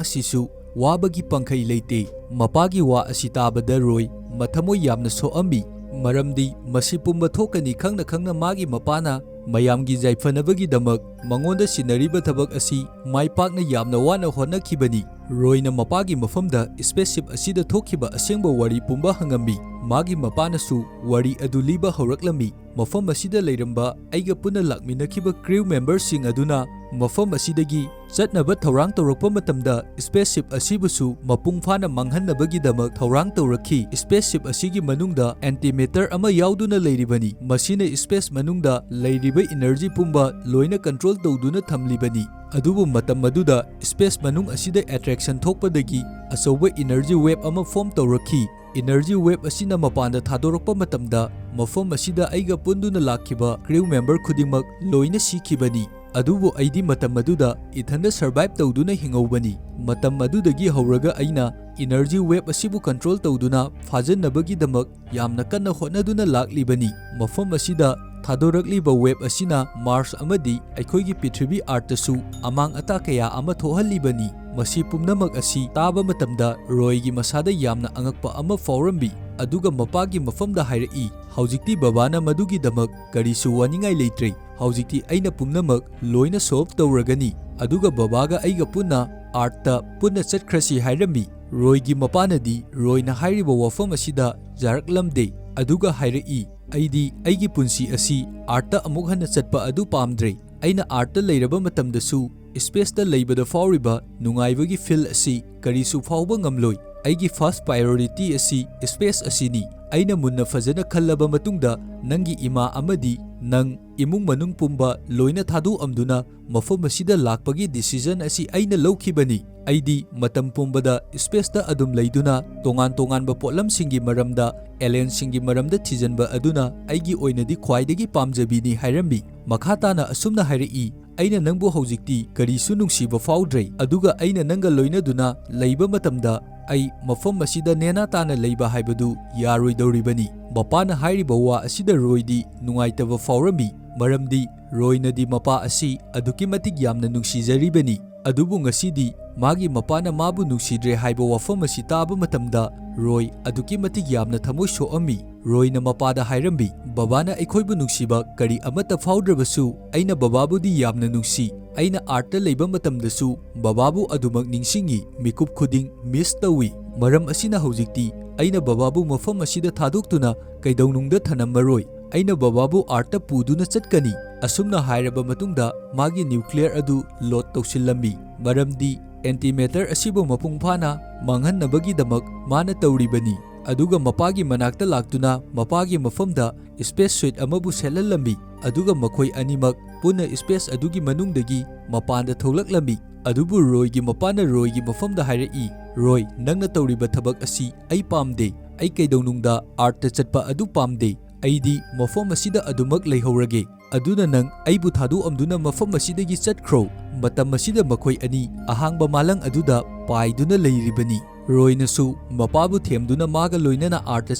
ꯑꯁꯤꯁꯨ ꯋꯥꯕꯒꯤ ꯄꯪꯈꯩ ꯂꯩꯇꯦ꯫" ꯃꯄꯥꯒꯤ ꯋꯥ ꯑꯁꯤ ꯇꯥꯕꯗ ꯔꯣꯏ ꯃꯊꯃꯣꯏ ꯌꯥꯝꯅ ꯁꯣꯛꯑꯝꯃꯤ, ꯃꯔꯝꯗꯤ ꯃꯁꯤ ꯄꯨꯝꯕ ꯊꯣꯛꯀꯅꯤ ꯈꯪꯅ ꯈꯪꯅ ꯃꯥꯒꯤ ꯃꯄꯥꯅ ꯃꯌꯥꯝꯒꯤ ꯌꯥꯏꯐꯅꯕꯒꯤꯗꯃꯛ ꯃꯉꯣꯟꯗ ꯁꯤꯟꯅꯔꯤꯕ ꯊꯕꯛ ꯑꯁꯤ ꯃꯥꯏ ꯄꯥꯛꯅ ꯌꯥꯝꯅ ꯋꯥꯅ ꯍꯣꯠꯅꯈꯤꯕꯅꯤ꯫ ꯔꯣꯏꯅ ꯃꯄꯥꯒꯤ ꯃꯐꯝꯗ spaceship ꯑꯁꯤꯗ ꯊꯣꯛꯈꯤꯕ ꯑꯁꯦꯡꯕ ꯋꯥꯔꯤ ꯄꯨꯝꯕ ꯍꯪꯉꯝꯃꯤ꯫ ꯃꯥꯒꯤ ꯃꯄꯥꯅꯁꯨ ꯋꯥꯔꯤ ꯑꯗꯨ ꯂꯤꯕ ꯍꯧꯔꯛꯂꯝꯃꯤ꯫ ꯃꯐꯝ ꯑꯁꯤꯗ ꯂꯩꯔꯝꯕ ꯑꯩꯒ ꯄꯨꯟꯅ ꯂꯥꯛꯃꯤꯟꯅꯈꯤꯕ crew memberꯁꯤꯡ ꯑꯗꯨꯅ ꯃꯐꯝ ꯑꯁꯤꯗꯒꯤ ꯆꯠꯅꯕ ꯊꯧꯔꯥꯡ ꯇꯧꯔꯛꯄ ꯃꯇꯝꯗ, spaceship ꯑꯁꯤꯕꯨꯁꯨ ꯃꯄꯨꯡ ꯐꯥꯅ ꯃꯥꯡꯍꯟꯅꯕꯒꯤꯗꯃꯛ ꯊꯧꯔꯥꯡ ꯇꯧꯔꯛꯈꯤ꯫ Spaceship ꯑꯁꯤꯒꯤ ꯃꯅꯨꯡꯗ antimatter ꯑꯃ ꯌꯥꯎꯗꯨꯅ ꯂꯩꯔꯤꯕꯅꯤ, ꯃꯁꯤꯅ space ꯃꯅꯨꯡꯗ ꯂꯩꯔꯤꯕ energy ꯄꯨꯝꯕ ꯂꯣꯏꯅ control ꯇꯧꯗꯨꯅ ꯊꯝꯂꯤꯕꯅꯤ꯫ ꯑꯗꯨꯕꯨ ꯃꯇꯝ ꯑꯗꯨꯗ space ꯃꯅꯨꯡ ꯑꯁꯤꯗ attraction ꯊꯣꯛꯄꯗꯒꯤ ꯑꯆꯧꯕ energy wave ꯑꯃ form ꯇꯧꯔꯛꯈꯤ꯫ Energy wave ꯑꯁꯤꯅ ꯃꯄꯥꯟꯗ ꯊꯥꯗꯣꯔꯛꯄ ꯃꯇꯝꯗ, ꯃꯐꯝ ꯑꯁꯤꯗ ꯑꯩꯒ ꯄꯨꯟꯗꯨꯅ ꯂꯥꯛꯈꯤꯕ crew member ꯈꯨꯗꯤꯡꯃꯛ ꯂꯣꯏꯅ ꯁꯤꯈꯤꯕꯅꯤ꯫ ꯑꯗꯨꯕꯨ ꯑꯩꯗꯤ ꯃꯇꯝ ꯑꯗꯨꯗ ꯏꯊꯟꯗ survive ꯇꯧꯗꯨꯅ ꯍꯤꯡꯍꯧꯕꯅꯤ꯫ ꯃꯇꯝ ꯑꯗꯨꯗꯒꯤ ꯍꯧꯔꯒ ꯑꯩꯅ energy wave ꯑꯁꯤꯕꯨ control ꯇꯧꯗꯨꯅ ꯐꯥꯖꯟꯅꯕꯒꯤꯗꯃꯛ ꯌꯥꯝꯅ ꯀꯟꯅ ꯍꯣꯠꯅꯗꯨꯅ ꯂꯥꯛꯂꯤꯕꯅꯤ꯫ ꯃꯐꯝ ꯑꯁꯤꯗ ꯊꯥꯗꯣꯔꯛꯂꯤꯕ wave ꯑꯁꯤꯅ Mars ꯑꯃꯗꯤ ꯑꯩꯈꯣꯏꯒꯤ ꯄ꯭ꯔꯤꯊꯤꯕꯤ Earthꯇꯁꯨ ꯑꯃꯥꯡ ꯑꯇꯥ ꯀꯌꯥ ꯑꯃ ꯊꯣꯛꯍꯜꯂꯤꯕꯅꯤ꯫ ꯃꯁꯤ ꯄꯨꯝꯅꯃꯛ ꯑꯁꯤ ꯇꯥꯕ ꯃꯇꯝꯗ ꯔꯣꯏꯒꯤ ꯃꯁꯥꯗ ꯌꯥꯝꯅ ꯑꯉꯛꯄ ꯑꯃ ꯐꯥꯎꯔꯝꯃꯤ, ꯑꯗꯨꯒ ꯃꯄꯥꯒꯤ ꯃꯐꯝꯗ ꯍꯥꯏꯔꯛꯏ, "ꯍꯧꯖꯤꯛꯇꯤ ꯕꯕꯥꯅ ꯃꯗꯨꯒꯤꯗꯃꯛ ꯀꯔꯤꯁꯨ ꯋꯥꯅꯤꯡꯉꯥꯏ ꯂꯩꯇ꯭ꯔꯦ꯫ ꯍꯧꯖꯤꯛꯇꯤ ꯑꯩꯅ ꯄꯨꯝꯅꯃꯛ ꯂꯣꯏꯅ solve ꯇꯧꯔꯒꯅꯤ, ꯑꯗꯨꯒ ꯕꯕꯥꯒ ꯑꯩꯒ ꯄꯨꯟꯅ Earthꯇ ꯄꯨꯟꯅ ꯆꯠꯈ꯭ꯔꯁꯤ" ꯍꯥꯏꯔꯝꯃꯤ꯫ ꯔꯣꯏꯒꯤ ꯃꯄꯥꯅꯗꯤ ꯔꯣꯏꯅ ꯍꯥꯏꯔꯤꯕ ꯋꯥꯐꯝ ꯑꯁꯤꯗ ꯌꯥꯔꯛꯂꯝꯗꯦ, ꯑꯗꯨꯒ ꯍꯥꯏꯔꯛꯏ, "ꯑꯩꯗꯤ ꯑꯩꯒꯤ ꯄꯨꯟꯁꯤ ꯑꯁꯤ Earthꯇ ꯑꯃꯨꯛ ꯍꯟꯅ ꯆꯠꯄ ꯑꯗꯨ ꯄꯥꯝꯗ꯭ꯔꯦ꯫ ꯑꯩꯅ Earthꯇ ꯂꯩꯔꯕ ꯃꯇꯝꯗꯁꯨ spaceꯇ ꯂꯩꯕꯗ ꯐꯥꯎꯔꯤꯕ ꯅꯨꯡꯉꯥꯏꯕꯒꯤ feel ꯑꯁꯤ ꯀꯔꯤꯁꯨ ꯐꯥꯎꯕ ꯉꯝꯂꯣꯏ꯫ ꯑꯩꯒꯤ first priority ꯑꯁꯤ space ꯑꯁꯤꯅꯤ꯫ ꯑꯩꯅ ꯃꯨꯟꯅ ꯐꯖꯅ ꯈꯜꯂꯕ ꯃꯇꯨꯡꯗ ꯅꯪꯒꯤ ꯏꯃꯥ ꯑꯃꯗꯤ ꯅꯪ, ꯏꯃꯨꯡ ꯃꯅꯨꯡ ꯄꯨꯝꯕ ꯂꯣꯏꯅ ꯊꯥꯗꯣꯛꯑꯝꯗꯨꯅ ꯃꯐꯝ ꯑꯁꯤꯗ ꯂꯥꯛꯄꯒꯤ decision ꯑꯁꯤ ꯑꯩꯅ ꯂꯧꯈꯤꯕꯅꯤ꯫ ꯑꯩꯗꯤ ꯃꯇꯝ ꯄꯨꯝꯕꯗ spaceꯇ ꯑꯗꯨꯝ ꯂꯩꯗꯨꯅ ꯇꯣꯉꯥꯟ ꯇꯣꯉꯥꯟꯕ ꯄꯣꯠꯂꯝꯁꯤꯡꯒꯤ ꯃꯔꯝꯗ, alienꯁꯤꯡꯒꯤ ꯃꯔꯝꯗ ꯊꯤꯖꯤꯟꯕ ꯑꯗꯨꯅ ꯑꯩꯒꯤ ꯑꯣꯏꯅꯗꯤ ꯈ꯭ꯋꯥꯏꯗꯒꯤ ꯄꯥꯝꯖꯕꯤꯅꯤ" ꯍꯥꯏꯔꯝꯃꯤ꯫ ꯃꯈꯥ ꯇꯥꯅ ꯑꯁꯨꯝꯅ ꯍꯥꯏꯔꯛꯏ, "ꯑꯩꯅ ꯅꯪꯕꯨ ꯍꯧꯖꯤꯛꯇꯤ ꯀꯔꯤꯁꯨ ꯅꯨꯡꯁꯤꯕ ꯐꯥꯎꯗ꯭ꯔꯦ, ꯑꯗꯨꯒ ꯑꯩꯅ ꯅꯪꯒ ꯂꯣꯏꯅꯗꯨꯅ ꯂꯩꯕ ꯃꯇꯝꯗ ꯑꯩ ꯃꯐꯝ ꯑꯁꯤꯗ ꯅꯦꯅꯥ ꯇꯥꯅ ꯂꯩꯕ ꯍꯥꯏꯕꯗꯨ ꯌꯥꯔꯣꯏꯗꯧꯔꯤꯕꯅꯤ"꯫ ꯃꯄꯥꯅ ꯍꯥꯏꯔꯤꯕ ꯋꯥ ꯑꯁꯤꯗ ꯔꯣꯏꯗꯤ ꯅꯨꯡꯉꯥꯏꯇꯕ ꯐꯥꯎꯔꯝꯃꯤ, ꯃꯔꯝꯗꯤ ꯔꯣꯏꯅꯗꯤ ꯃꯄꯥ ꯑꯁꯤ ꯑꯗꯨꯛꯀꯤ ꯃꯇꯤꯛ ꯌꯥꯝꯅ ꯅꯨꯡꯁꯤꯖꯔꯤꯕꯅꯤ꯫ ꯑꯗꯨꯕꯨ ꯉꯁꯤꯗꯤ ꯃꯥꯒꯤ ꯃꯄꯥꯅ ꯃꯥꯕꯨ ꯅꯨꯡꯁꯤꯗ꯭ꯔꯦ ꯍꯥꯏꯕ ꯋꯥꯐꯝ ꯑꯁꯤ ꯇꯥꯕ ꯃꯇꯝꯗ ꯔꯣꯏ ꯑꯗꯨꯛꯀꯤ ꯃꯇꯤꯛ ꯌꯥꯝꯅ ꯊꯃꯣꯏ ꯁꯣꯛꯑꯝꯃꯤ꯫ ꯔꯣꯏꯅ ꯃꯄꯥꯗ ꯍꯥꯏꯔꯝꯃꯤ, "ꯕꯕꯥꯅ ꯑꯩꯈꯣꯏꯕꯨ ꯅꯨꯡꯁꯤꯕ ꯀꯔꯤ ꯑꯃꯠꯇ ꯐꯥꯎꯗ꯭ꯔꯕꯁꯨ, ꯑꯩꯅ ꯕꯕꯥꯕꯨꯗꯤ ꯌꯥꯝꯅ ꯅꯨꯡꯁꯤ꯫ ꯑꯩꯅ ꯑꯥꯔꯠꯇ ꯂꯩꯕ ꯃꯇꯝꯗꯁꯨ ꯕꯕꯥꯕꯨ ꯑꯗꯨꯃꯛ ꯅꯤꯡꯁꯤꯡꯉꯤ, ꯃꯤꯀꯨꯞ ꯈꯨꯗꯤꯡ ꯃꯤꯁ ꯇꯧꯏ꯫ ꯃꯔꯝ ꯑꯁꯤꯅ ꯍꯧꯖꯤꯛꯇꯤ ꯑꯩꯅ ꯕꯕꯥꯕꯨ ꯃꯐꯝ ꯑꯁꯤꯗ ꯊꯥꯗꯣꯛꯇꯨꯅ ꯀꯩꯗꯧꯅꯨꯡꯗ ꯊꯅꯝꯃꯔꯣꯏ꯫ ꯑꯩꯅ ꯕꯕꯥꯕꯨ ꯑꯥꯔꯠꯇ ꯄꯨꯗꯨꯅ ꯆꯠꯀꯅꯤ꯫" ꯑꯁꯨꯝꯅ ꯍꯥꯏꯔꯕ ꯃꯇꯨꯡꯗ ꯃꯥꯒꯤ ꯅ꯭ꯌꯨꯀ꯭ꯂꯤꯌꯔ ꯑꯗꯨ ꯂꯣꯗ ꯇꯧꯁꯤꯜꯂꯝꯃꯤ, ꯃꯔꯝꯗꯤ ꯑꯦꯟꯇꯤꯃꯦꯇꯔ ꯑꯁꯤꯕꯨ ꯃꯄꯨꯡ ꯐꯥꯅ ꯃꯥꯡꯍꯟꯅꯕꯒꯤꯗꯃꯛ ꯃꯥꯅ ꯇꯧꯔꯤꯕꯅꯤ꯫ ꯑꯗꯨꯒ ꯃꯄꯥꯒꯤ ꯃꯅꯥꯛꯇ ꯂꯥꯛꯇꯨꯅ ꯃꯄꯥꯒꯤ ꯃꯐꯝꯗ ꯁ꯭ꯄꯦꯁ ꯁꯨꯏꯠ ꯑꯃꯕꯨ ꯁꯦꯠꯍꯜꯂꯝꯃꯤ, ꯑꯗꯨꯒ ꯃꯈꯣꯏ ꯑꯅꯤꯃꯛ ꯄꯨꯟꯅ ꯁ꯭ꯄꯦꯁ ꯑꯗꯨꯒꯤ ꯃꯅꯨꯡꯗꯒꯤ ꯃꯄꯥꯟꯗ ꯊꯣꯛꯂꯛꯂꯝꯃꯤ꯫ ꯑꯗꯨꯕꯨ ꯔꯣꯏꯒꯤ ꯃꯄꯥꯅ ꯔꯣꯏꯒꯤ ꯃꯐꯝꯗ ꯍꯥꯏꯔꯛꯏ, "ꯔꯣꯏ, ꯅꯪꯅ ꯇꯧꯔꯤꯕ ꯊꯕꯛ ꯑꯁꯤ ꯑꯩ ꯄꯥꯝꯗꯦ꯫ ꯑꯩ ꯀꯩꯗꯧꯅꯨꯡꯗ ꯑꯥꯔꯠꯇ ꯆꯠꯄ ꯑꯗꯨ ꯄꯥꯝꯗꯦ꯫ ꯑꯩꯗꯤ ꯃꯐꯝ ꯑꯁꯤꯗ ꯑꯗꯨꯃꯛ ꯂꯩꯍꯧꯔꯒꯦ꯫ ꯑꯗꯨꯅ ꯅꯪ ꯑꯩꯕꯨ ꯊꯥꯗꯣꯛꯑꯝꯗꯨꯅ ꯃꯐꯝ ꯑꯁꯤꯗꯒꯤ ꯆꯠꯈ꯭ꯔꯣ꯫" ꯃꯇꯝ ꯑꯁꯤꯗ ꯃꯈꯣꯏ ꯑꯅꯤ ꯑꯍꯥꯡꯕ ꯃꯥꯂꯪ ꯑꯗꯨꯗ ꯄꯥꯏꯗꯨꯅ ꯂꯩꯔꯤꯕꯅꯤ꯫ ꯔꯣꯏꯅꯁꯨ ꯃꯄꯥꯕꯨ ꯊꯦꯝꯗꯨꯅ ꯃꯥꯒ ꯂꯣꯏꯅꯅ ꯑꯥꯔꯠꯇ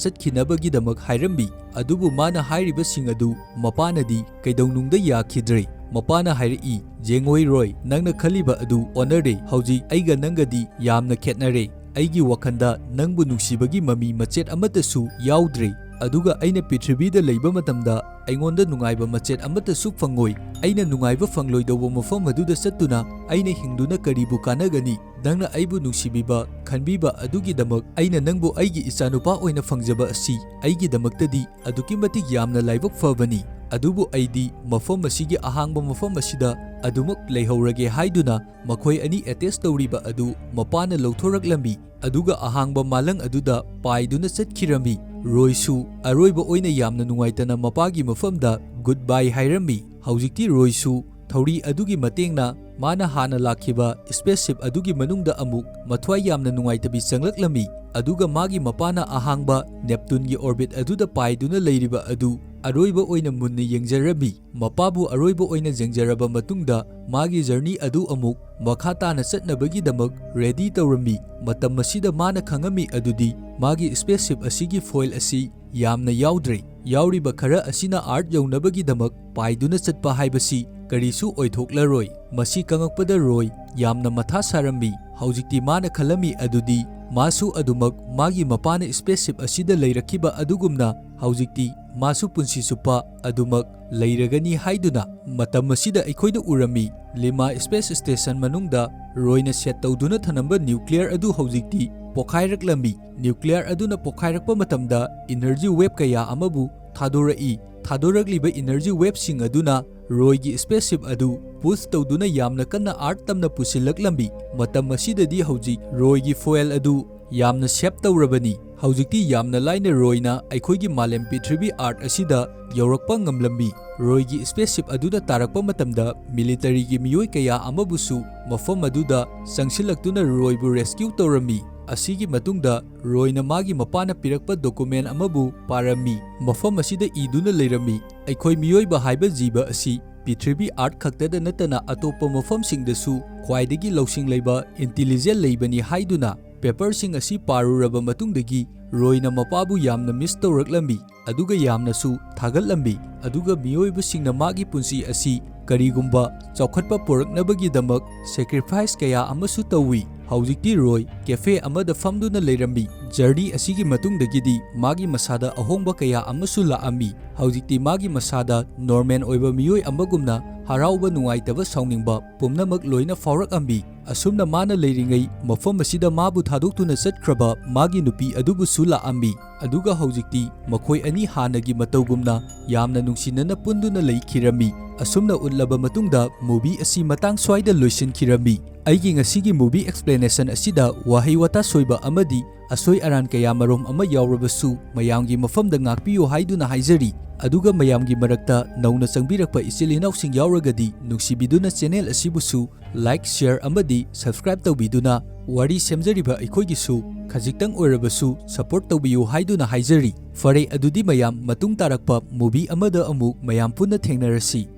ꯆꯠꯈꯤꯅꯕꯒꯤꯗꯃꯛ ꯍꯥꯏꯔꯝꯃꯤ, ꯑꯗꯨꯕꯨ ꯃꯥꯅ ꯍꯥꯏꯔꯤꯕꯁꯤꯡ ꯑꯗꯨ ꯃꯄꯥꯅꯗꯤ ꯀꯩꯗꯧꯅꯨꯡꯗ ꯌꯥꯈꯤꯗ꯭ꯔꯦ꯫ ꯃꯄꯥꯅ ꯍꯥꯏꯔꯛꯏ, "ꯌꯦꯡꯉꯣꯏ ꯔꯣꯏ, ꯅꯪꯅ ꯈꯜꯂꯤꯕ ꯑꯗꯨ ꯑꯣꯟꯅꯔꯦ꯫ ꯍꯧꯖꯤꯛ ꯑꯩꯒ ꯅꯪꯒꯗꯤ ꯌꯥꯝꯅ ꯈꯦꯠꯅꯔꯦ꯫ ꯑꯩꯒꯤ ꯋꯥꯈꯜꯗ ꯅꯪꯕꯨ ꯅꯨꯡꯁꯤꯕꯒꯤ ꯃꯃꯤ ꯃꯆꯦꯠ ꯑꯃꯠꯇꯁꯨ ꯌꯥꯎꯗ꯭ꯔꯦ꯫ ꯑꯗꯨꯒ ꯑꯩꯅ ꯄ꯭ꯔꯤꯊꯤꯕꯤꯗ ꯂꯩꯕ ꯃꯇꯝꯗ ꯑꯩꯉꯣꯟꯗ ꯅꯨꯡꯉꯥꯏꯕ ꯃꯆꯦꯠ ꯑꯃꯠꯇꯁꯨ ꯐꯪꯉꯣꯏ꯫ ꯑꯩꯅ ꯅꯨꯡꯉꯥꯏꯕ ꯐꯪꯂꯣꯏꯗꯧꯕ ꯃꯐꯝ ꯑꯗꯨꯗ ꯆꯠꯇꯨꯅ ꯑꯩꯅ ꯍꯤꯡꯗꯨꯅ ꯀꯔꯤꯕꯨ ꯀꯥꯟꯅꯒꯅꯤ? ꯅꯪꯅ ꯑꯩꯕꯨ ꯅꯨꯡꯁꯤꯕꯤꯕ, ꯈꯟꯕꯤꯕ ꯑꯗꯨꯒꯤꯗꯃꯛ ꯑꯩꯅ ꯅꯪꯕꯨ ꯑꯩꯒꯤ ꯏꯆꯥꯅꯨꯄꯥ ꯑꯣꯏꯅ ꯐꯪꯖꯕ ꯑꯁꯤ ꯑꯩꯒꯤꯗꯃꯛꯇꯗꯤ ꯑꯗꯨꯛꯀꯤ ꯃꯇꯤꯛ ꯌꯥꯝꯅ ꯂꯥꯏꯕꯛ ꯐꯕꯅꯤ꯫ ꯑꯗꯨꯕꯨ ꯑꯩꯗꯤ ꯃꯐꯝ ꯑꯁꯤꯒꯤ ꯑꯍꯥꯡꯕ ꯃꯐꯝ ꯑꯁꯤꯗ ꯑꯗꯨꯃꯛ ꯂꯩꯍꯧꯔꯒꯦ" ꯍꯥꯏꯗꯨꯅ ꯃꯈꯣꯏ ꯑꯅꯤ ꯑꯦꯇꯦꯆ ꯇꯧꯔꯤꯕ ꯑꯗꯨ ꯃꯄꯥꯅ ꯂꯧꯊꯣꯔꯛꯂꯝꯃꯤ, ꯑꯗꯨꯒ ꯑꯍꯥꯡꯕ ꯃꯥꯂꯪ ꯑꯗꯨꯗ ꯄꯥꯏꯗꯨꯅ ꯆꯠꯈꯤꯔꯝꯃꯤ꯫ ꯔꯣꯏꯁꯨ ꯑꯔꯣꯏꯕ ꯑꯣꯏꯅ ꯌꯥꯝꯅ ꯅꯨꯡꯉꯥꯏꯇꯅ ꯃꯄꯥꯒꯤ ꯃꯐꯝꯗ ꯒꯨꯗ ꯕꯥꯏ ꯍꯥꯏꯔꯝꯃꯤ꯫ ꯍꯧꯖꯤꯛꯇꯤ ꯔꯣꯏꯁꯨ ꯊꯧꯔꯤ ꯑꯗꯨꯒꯤ ꯃꯇꯦꯡꯅ ꯃꯥꯅ ꯍꯥꯟꯅ ꯂꯥꯛꯈꯤꯕ ꯁ꯭ꯄꯦꯁꯁꯤꯞ ꯑꯗꯨꯒꯤ ꯃꯅꯨꯡꯗ ꯑꯃꯨꯛ ꯃꯊ꯭ꯋꯥꯏ ꯌꯥꯝꯅ ꯅꯨꯡꯉꯥꯏꯇꯕꯤ ꯆꯪꯂꯛꯂꯝꯃꯤ, ꯑꯗꯨꯒ ꯃꯥꯒꯤ ꯃꯄꯥꯅ ꯑꯍꯥꯡꯕ ꯅꯦꯞꯇꯨꯟꯒꯤ ꯑꯣꯔꯕꯤꯠ ꯑꯗꯨꯗ ꯄꯥꯏꯗꯨꯅ ꯂꯩꯔꯤꯕ ꯑꯗꯨ ꯑꯔꯣꯏꯕ ꯑꯣꯏꯅ ꯃꯨꯟꯅ ꯌꯦꯡꯖꯔꯝꯃꯤ꯫ ꯃꯄꯥꯕꯨ ꯑꯔꯣꯏꯕ ꯑꯣꯏꯅ ꯌꯦꯡꯖꯔꯕ ꯃꯇꯨꯡꯗ ꯃꯥꯒꯤ ꯖꯔꯅꯤ ꯑꯗꯨ ꯑꯃꯨꯛ ꯃꯈꯥ ꯇꯥꯅ ꯆꯠꯅꯕꯒꯤꯗꯃꯛ ꯔꯦꯗꯤ ꯇꯧꯔꯝꯃꯤ꯫ ꯃꯇꯝ ꯑꯁꯤꯗ ꯃꯥꯅ ꯈꯪꯉꯝꯃꯤ ꯑꯗꯨꯗꯤ ꯃꯥꯒꯤ ꯁ꯭ꯄꯦꯁꯁꯤꯞ ꯑꯁꯤꯒꯤ ꯐꯣꯏꯜ ꯑꯁꯤ ꯌꯥꯝꯅ ꯌꯥꯎꯗ꯭ꯔꯦ꯫ ꯌꯥꯎꯔꯤꯕ ꯈꯔ ꯑꯁꯤꯅ ꯑꯥꯔꯠ ꯌꯧꯅꯕꯒꯤꯗꯃꯛ ꯄꯥꯏꯗꯨꯅ ꯆꯠꯄ ꯍꯥꯏꯕꯁꯤ ꯀꯔꯤꯁꯨ ꯑꯣꯏꯊꯣꯛꯂꯔꯣꯏ꯫ ꯃꯁꯤ ꯈꯪꯉꯛꯄꯗ ꯔꯣꯏ ꯌꯥꯝꯅ ꯃꯊꯥ ꯁꯥꯔꯝꯃꯤ꯫ ꯍꯧꯖꯤꯛꯇꯤ ꯃꯥꯅ ꯈꯜꯂꯝꯃꯤ ꯑꯗꯨꯗꯤ ꯃꯥꯁꯨ ꯑꯗꯨꯃꯛ ꯃꯥꯒꯤ ꯃꯄꯥꯅ spaceship ꯑꯁꯤꯗ ꯂꯩꯔꯛꯈꯤꯕ ꯑꯗꯨꯒꯨꯝꯅ ꯍꯧꯖꯤꯛꯇꯤ ꯃꯥꯁꯨ ꯄꯨꯟꯁꯤ ꯆꯨꯞꯄ ꯑꯗꯨꯃꯛ ꯂꯩꯔꯒꯅꯤ ꯍꯥꯏꯗꯨꯅ꯫ ꯃꯇꯝ ꯑꯁꯤꯗ ꯑꯩꯈꯣꯏꯅ ꯎꯔꯝꯃꯤ, ꯂꯤꯃꯥ space station ꯃꯅꯨꯡꯗ ꯔꯣꯏꯅ set ꯇꯧꯗꯨꯅ ꯊꯅꯝꯕ nuclear ꯑꯗꯨ ꯍꯧꯖꯤꯛꯇꯤ ꯄꯣꯈꯥꯏꯔꯛꯂꯝꯃꯤ꯫ Nuclear ꯑꯗꯨꯅ ꯄꯣꯈꯥꯏꯔꯛꯄ ꯃꯇꯝꯗ energy wave ꯀꯌꯥ ꯑꯃꯕꯨ ꯊꯥꯗꯣꯔꯛꯏ꯫ ꯊꯥꯗꯣꯔꯛꯂꯤꯕ energy waveꯁꯤꯡ ꯑꯗꯨꯅ ꯔꯣꯏꯒꯤ spaceship ꯑꯗꯨ push ꯇꯧꯗꯨꯅ ꯌꯥꯝꯅ ꯀꯟꯅ Earth ꯇꯝꯅ ꯄꯨꯁꯤꯜꯂꯛꯂꯝꯃꯤ꯫ ꯃꯇꯝ ꯑꯁꯤꯗꯗꯤ ꯍꯧꯖꯤꯛ ꯔꯣꯏꯒꯤ fuel ꯑꯗꯨ ꯌꯥꯝꯅ save ꯇꯧꯔꯕꯅꯤ꯫ ꯍꯧꯖꯤꯛꯇꯤ ꯌꯥꯝꯅ ꯂꯥꯏꯅ ꯔꯣꯏꯅ ꯑꯩꯈꯣꯏꯒꯤ ꯃꯥꯂꯦꯝ ꯄ꯭ꯔꯤꯊꯤꯕꯤ Earth ꯑꯁꯤꯗ ꯌꯧꯔꯛꯄ ꯉꯝꯂꯝꯃꯤ꯫ ꯔꯣꯏꯒꯤ spaceship ꯑꯗꯨꯗ ꯇꯥꯔꯛꯄ ꯃꯇꯝꯗ militaryꯒꯤ ꯃꯤꯑꯣꯏ ꯀꯌꯥ ꯑꯃꯕꯨꯁꯨ ꯃꯐꯝ ꯑꯗꯨꯗ ꯆꯪꯁꯤꯜꯂꯛꯇꯨꯅ ꯔꯣꯏꯕꯨ rescue ꯇꯧꯔꯝꯃꯤ꯫ ꯑꯁꯤꯒꯤ ꯃꯇꯨꯡꯗ ꯔꯣꯏꯅ ꯃꯥꯒꯤ ꯃꯄꯥꯅ ꯄꯤꯔꯛꯄ document ꯑꯃꯕꯨ ꯄꯥꯔꯝꯃꯤ꯫ ꯃꯐꯝ ꯑꯁꯤꯗ ꯏꯗꯨꯅ ꯂꯩꯔꯝꯃꯤ, ꯑꯩꯈꯣꯏ ꯃꯤꯑꯣꯏꯕ ꯍꯥꯏꯕ ꯖꯤꯕ ꯑꯁꯤ ꯄ꯭ꯔꯤꯊꯤꯕꯤ Earth ꯈꯛꯇꯗ ꯅꯠꯇꯅ ꯑꯇꯣꯞꯄ ꯃꯐꯝꯁꯤꯡꯗꯁꯨ ꯈ꯭ꯋꯥꯏꯗꯒꯤ ꯂꯧꯁꯤꯡ ꯂꯩꯕ intelligent ꯂꯩꯕꯅꯤ ꯍꯥꯏꯗꯨꯅ꯫ Paperꯁꯤꯡ ꯑꯁꯤ ꯄꯥꯔꯨꯔꯕ ꯃꯇꯨꯡꯗꯒꯤ ꯔꯣꯏꯅ ꯃꯄꯥꯕꯨ ꯌꯥꯝꯅ miss ꯇꯧꯔꯛꯂꯝꯃꯤ, ꯑꯗꯨꯒ ꯌꯥꯝꯅꯁꯨ ꯊꯥꯒꯠꯂꯝꯃꯤ꯫ ꯑꯗꯨꯒ ꯃꯤꯑꯣꯏꯕꯁꯤꯡꯅ ꯃꯥꯒꯤ ꯄꯨꯟꯁꯤ ꯑꯁꯤ ꯀꯔꯤꯒꯨꯝꯕ ꯆꯥꯎꯈꯠꯄ ꯄꯨꯔꯛꯅꯕꯒꯤꯗꯃꯛ sacrifice ꯀꯌꯥ ꯑꯃꯁꯨ ꯇꯧꯏ꯫ ꯍꯧꯖꯤꯛꯇꯤ ꯔꯣꯏ cafe ꯑꯃꯗ ꯐꯝꯗꯨꯅ ꯂꯩꯔꯝꯃꯤ꯫ Journey ꯑꯁꯤꯒꯤ ꯃꯇꯨꯡꯗꯒꯤꯗꯤ ꯃꯥꯒꯤ ꯃꯁꯥꯗ ꯑꯍꯣꯡꯕ ꯀꯌꯥ ꯑꯃꯁꯨ ꯂꯥꯛꯑꯝꯃꯤ꯫ ꯍꯧꯖꯤꯛꯇꯤ ꯃꯥꯒꯤ ꯃꯁꯥꯗ normal ꯑꯣꯏꯕ ꯃꯤꯑꯣꯏ ꯑꯃꯒꯨꯝꯅ ꯍꯔꯥꯎꯕ, ꯅꯨꯡꯉꯥꯏꯇꯕ, ꯁꯥꯎꯅꯤꯡꯕ ꯄꯨꯝꯅꯃꯛ ꯂꯣꯏꯅ ꯐꯥꯎꯔꯛꯑꯝꯃꯤ꯫ ꯑꯁꯨꯝꯅ ꯃꯥꯅ ꯂꯩꯔꯤꯉꯩ ꯃꯐꯝ ꯑꯁꯤꯗ ꯃꯥꯕꯨ ꯊꯥꯗꯣꯛꯇꯨꯅ ꯆꯠꯈ꯭ꯔꯕ ꯃꯥꯒꯤ ꯅꯨꯄꯤ ꯑꯗꯨꯕꯨꯁꯨ ꯂꯥꯛꯑꯝꯃꯤ꯫ ꯑꯗꯨꯒ ꯍꯧꯖꯤꯛꯇꯤ ꯃꯈꯣꯏ ꯑꯅꯤ ꯍꯥꯟꯅꯒꯤ ꯃꯇꯧꯒꯨꯝꯅ ꯌꯥꯝꯅ ꯅꯨꯡꯁꯤꯅꯅ ꯄꯨꯟꯗꯨꯅ ꯂꯩꯈꯤꯔꯝꯃꯤ꯫ ꯑꯁꯨꯝꯅ ꯎꯠꯂꯕ ꯃꯇꯨꯡꯗ movie ꯑꯁꯤ ꯃꯇꯥꯡ ꯁ꯭ꯋꯥꯏꯗ ꯂꯣꯏꯁꯤꯟꯈꯤꯔꯝꯃꯤ꯫ ꯑꯩꯒꯤ ꯉꯁꯤꯒꯤ movie explanation ꯑꯁꯤꯗ ꯋꯥꯍꯩ ꯋꯥꯇꯥ ꯁꯣꯏꯕ ꯑꯃꯗꯤ ꯑꯁꯣꯏ ꯑꯔꯥꯟ ꯀꯌꯥ ꯃꯔꯨꯝ ꯑꯃ ꯌꯥꯎꯔꯕꯁꯨ ꯃꯌꯥꯝꯒꯤ ꯃꯐꯝꯗ ꯉꯥꯛꯄꯤꯌꯨ ꯍꯥꯏꯗꯨꯅ ꯍꯥꯏꯖꯔꯤ꯫ ꯑꯗꯨꯒ ꯃꯌꯥꯝꯒꯤ ꯃꯔꯛꯇ ꯅꯧꯅ ꯆꯪꯕꯤꯔꯛꯄ ꯏꯆꯤꯜ ꯏꯅꯥꯎꯁꯤꯡ ꯌꯥꯎꯔꯒꯗꯤ ꯅꯨꯡꯁꯤꯕꯤꯗꯨꯅ channel ꯑꯁꯤꯕꯨꯁꯨ like, share ꯑꯃꯗꯤ subscribe ꯇꯧꯕꯤꯗꯨꯅ ꯋꯥꯔꯤ ꯁꯦꯝꯖꯔꯤꯕ ꯑꯩꯈꯣꯏꯒꯤꯁꯨ ꯈꯖꯤꯛꯇꯪ ꯑꯣꯏꯔꯕꯁꯨ support ꯇꯧꯕꯤꯌꯨ ꯍꯥꯏꯗꯨꯅ ꯍꯥꯏꯖꯔꯤ꯫ ꯐꯔꯦ, ꯑꯗꯨꯗꯤ ꯃꯌꯥꯝ ꯃꯇꯨꯡ ꯇꯥꯔꯛꯄ movie ꯑꯃꯗ ꯑꯃꯨꯛ ꯃꯌꯥꯝ ꯄꯨꯟꯅ ꯊꯦꯡꯅꯔꯁꯤ꯫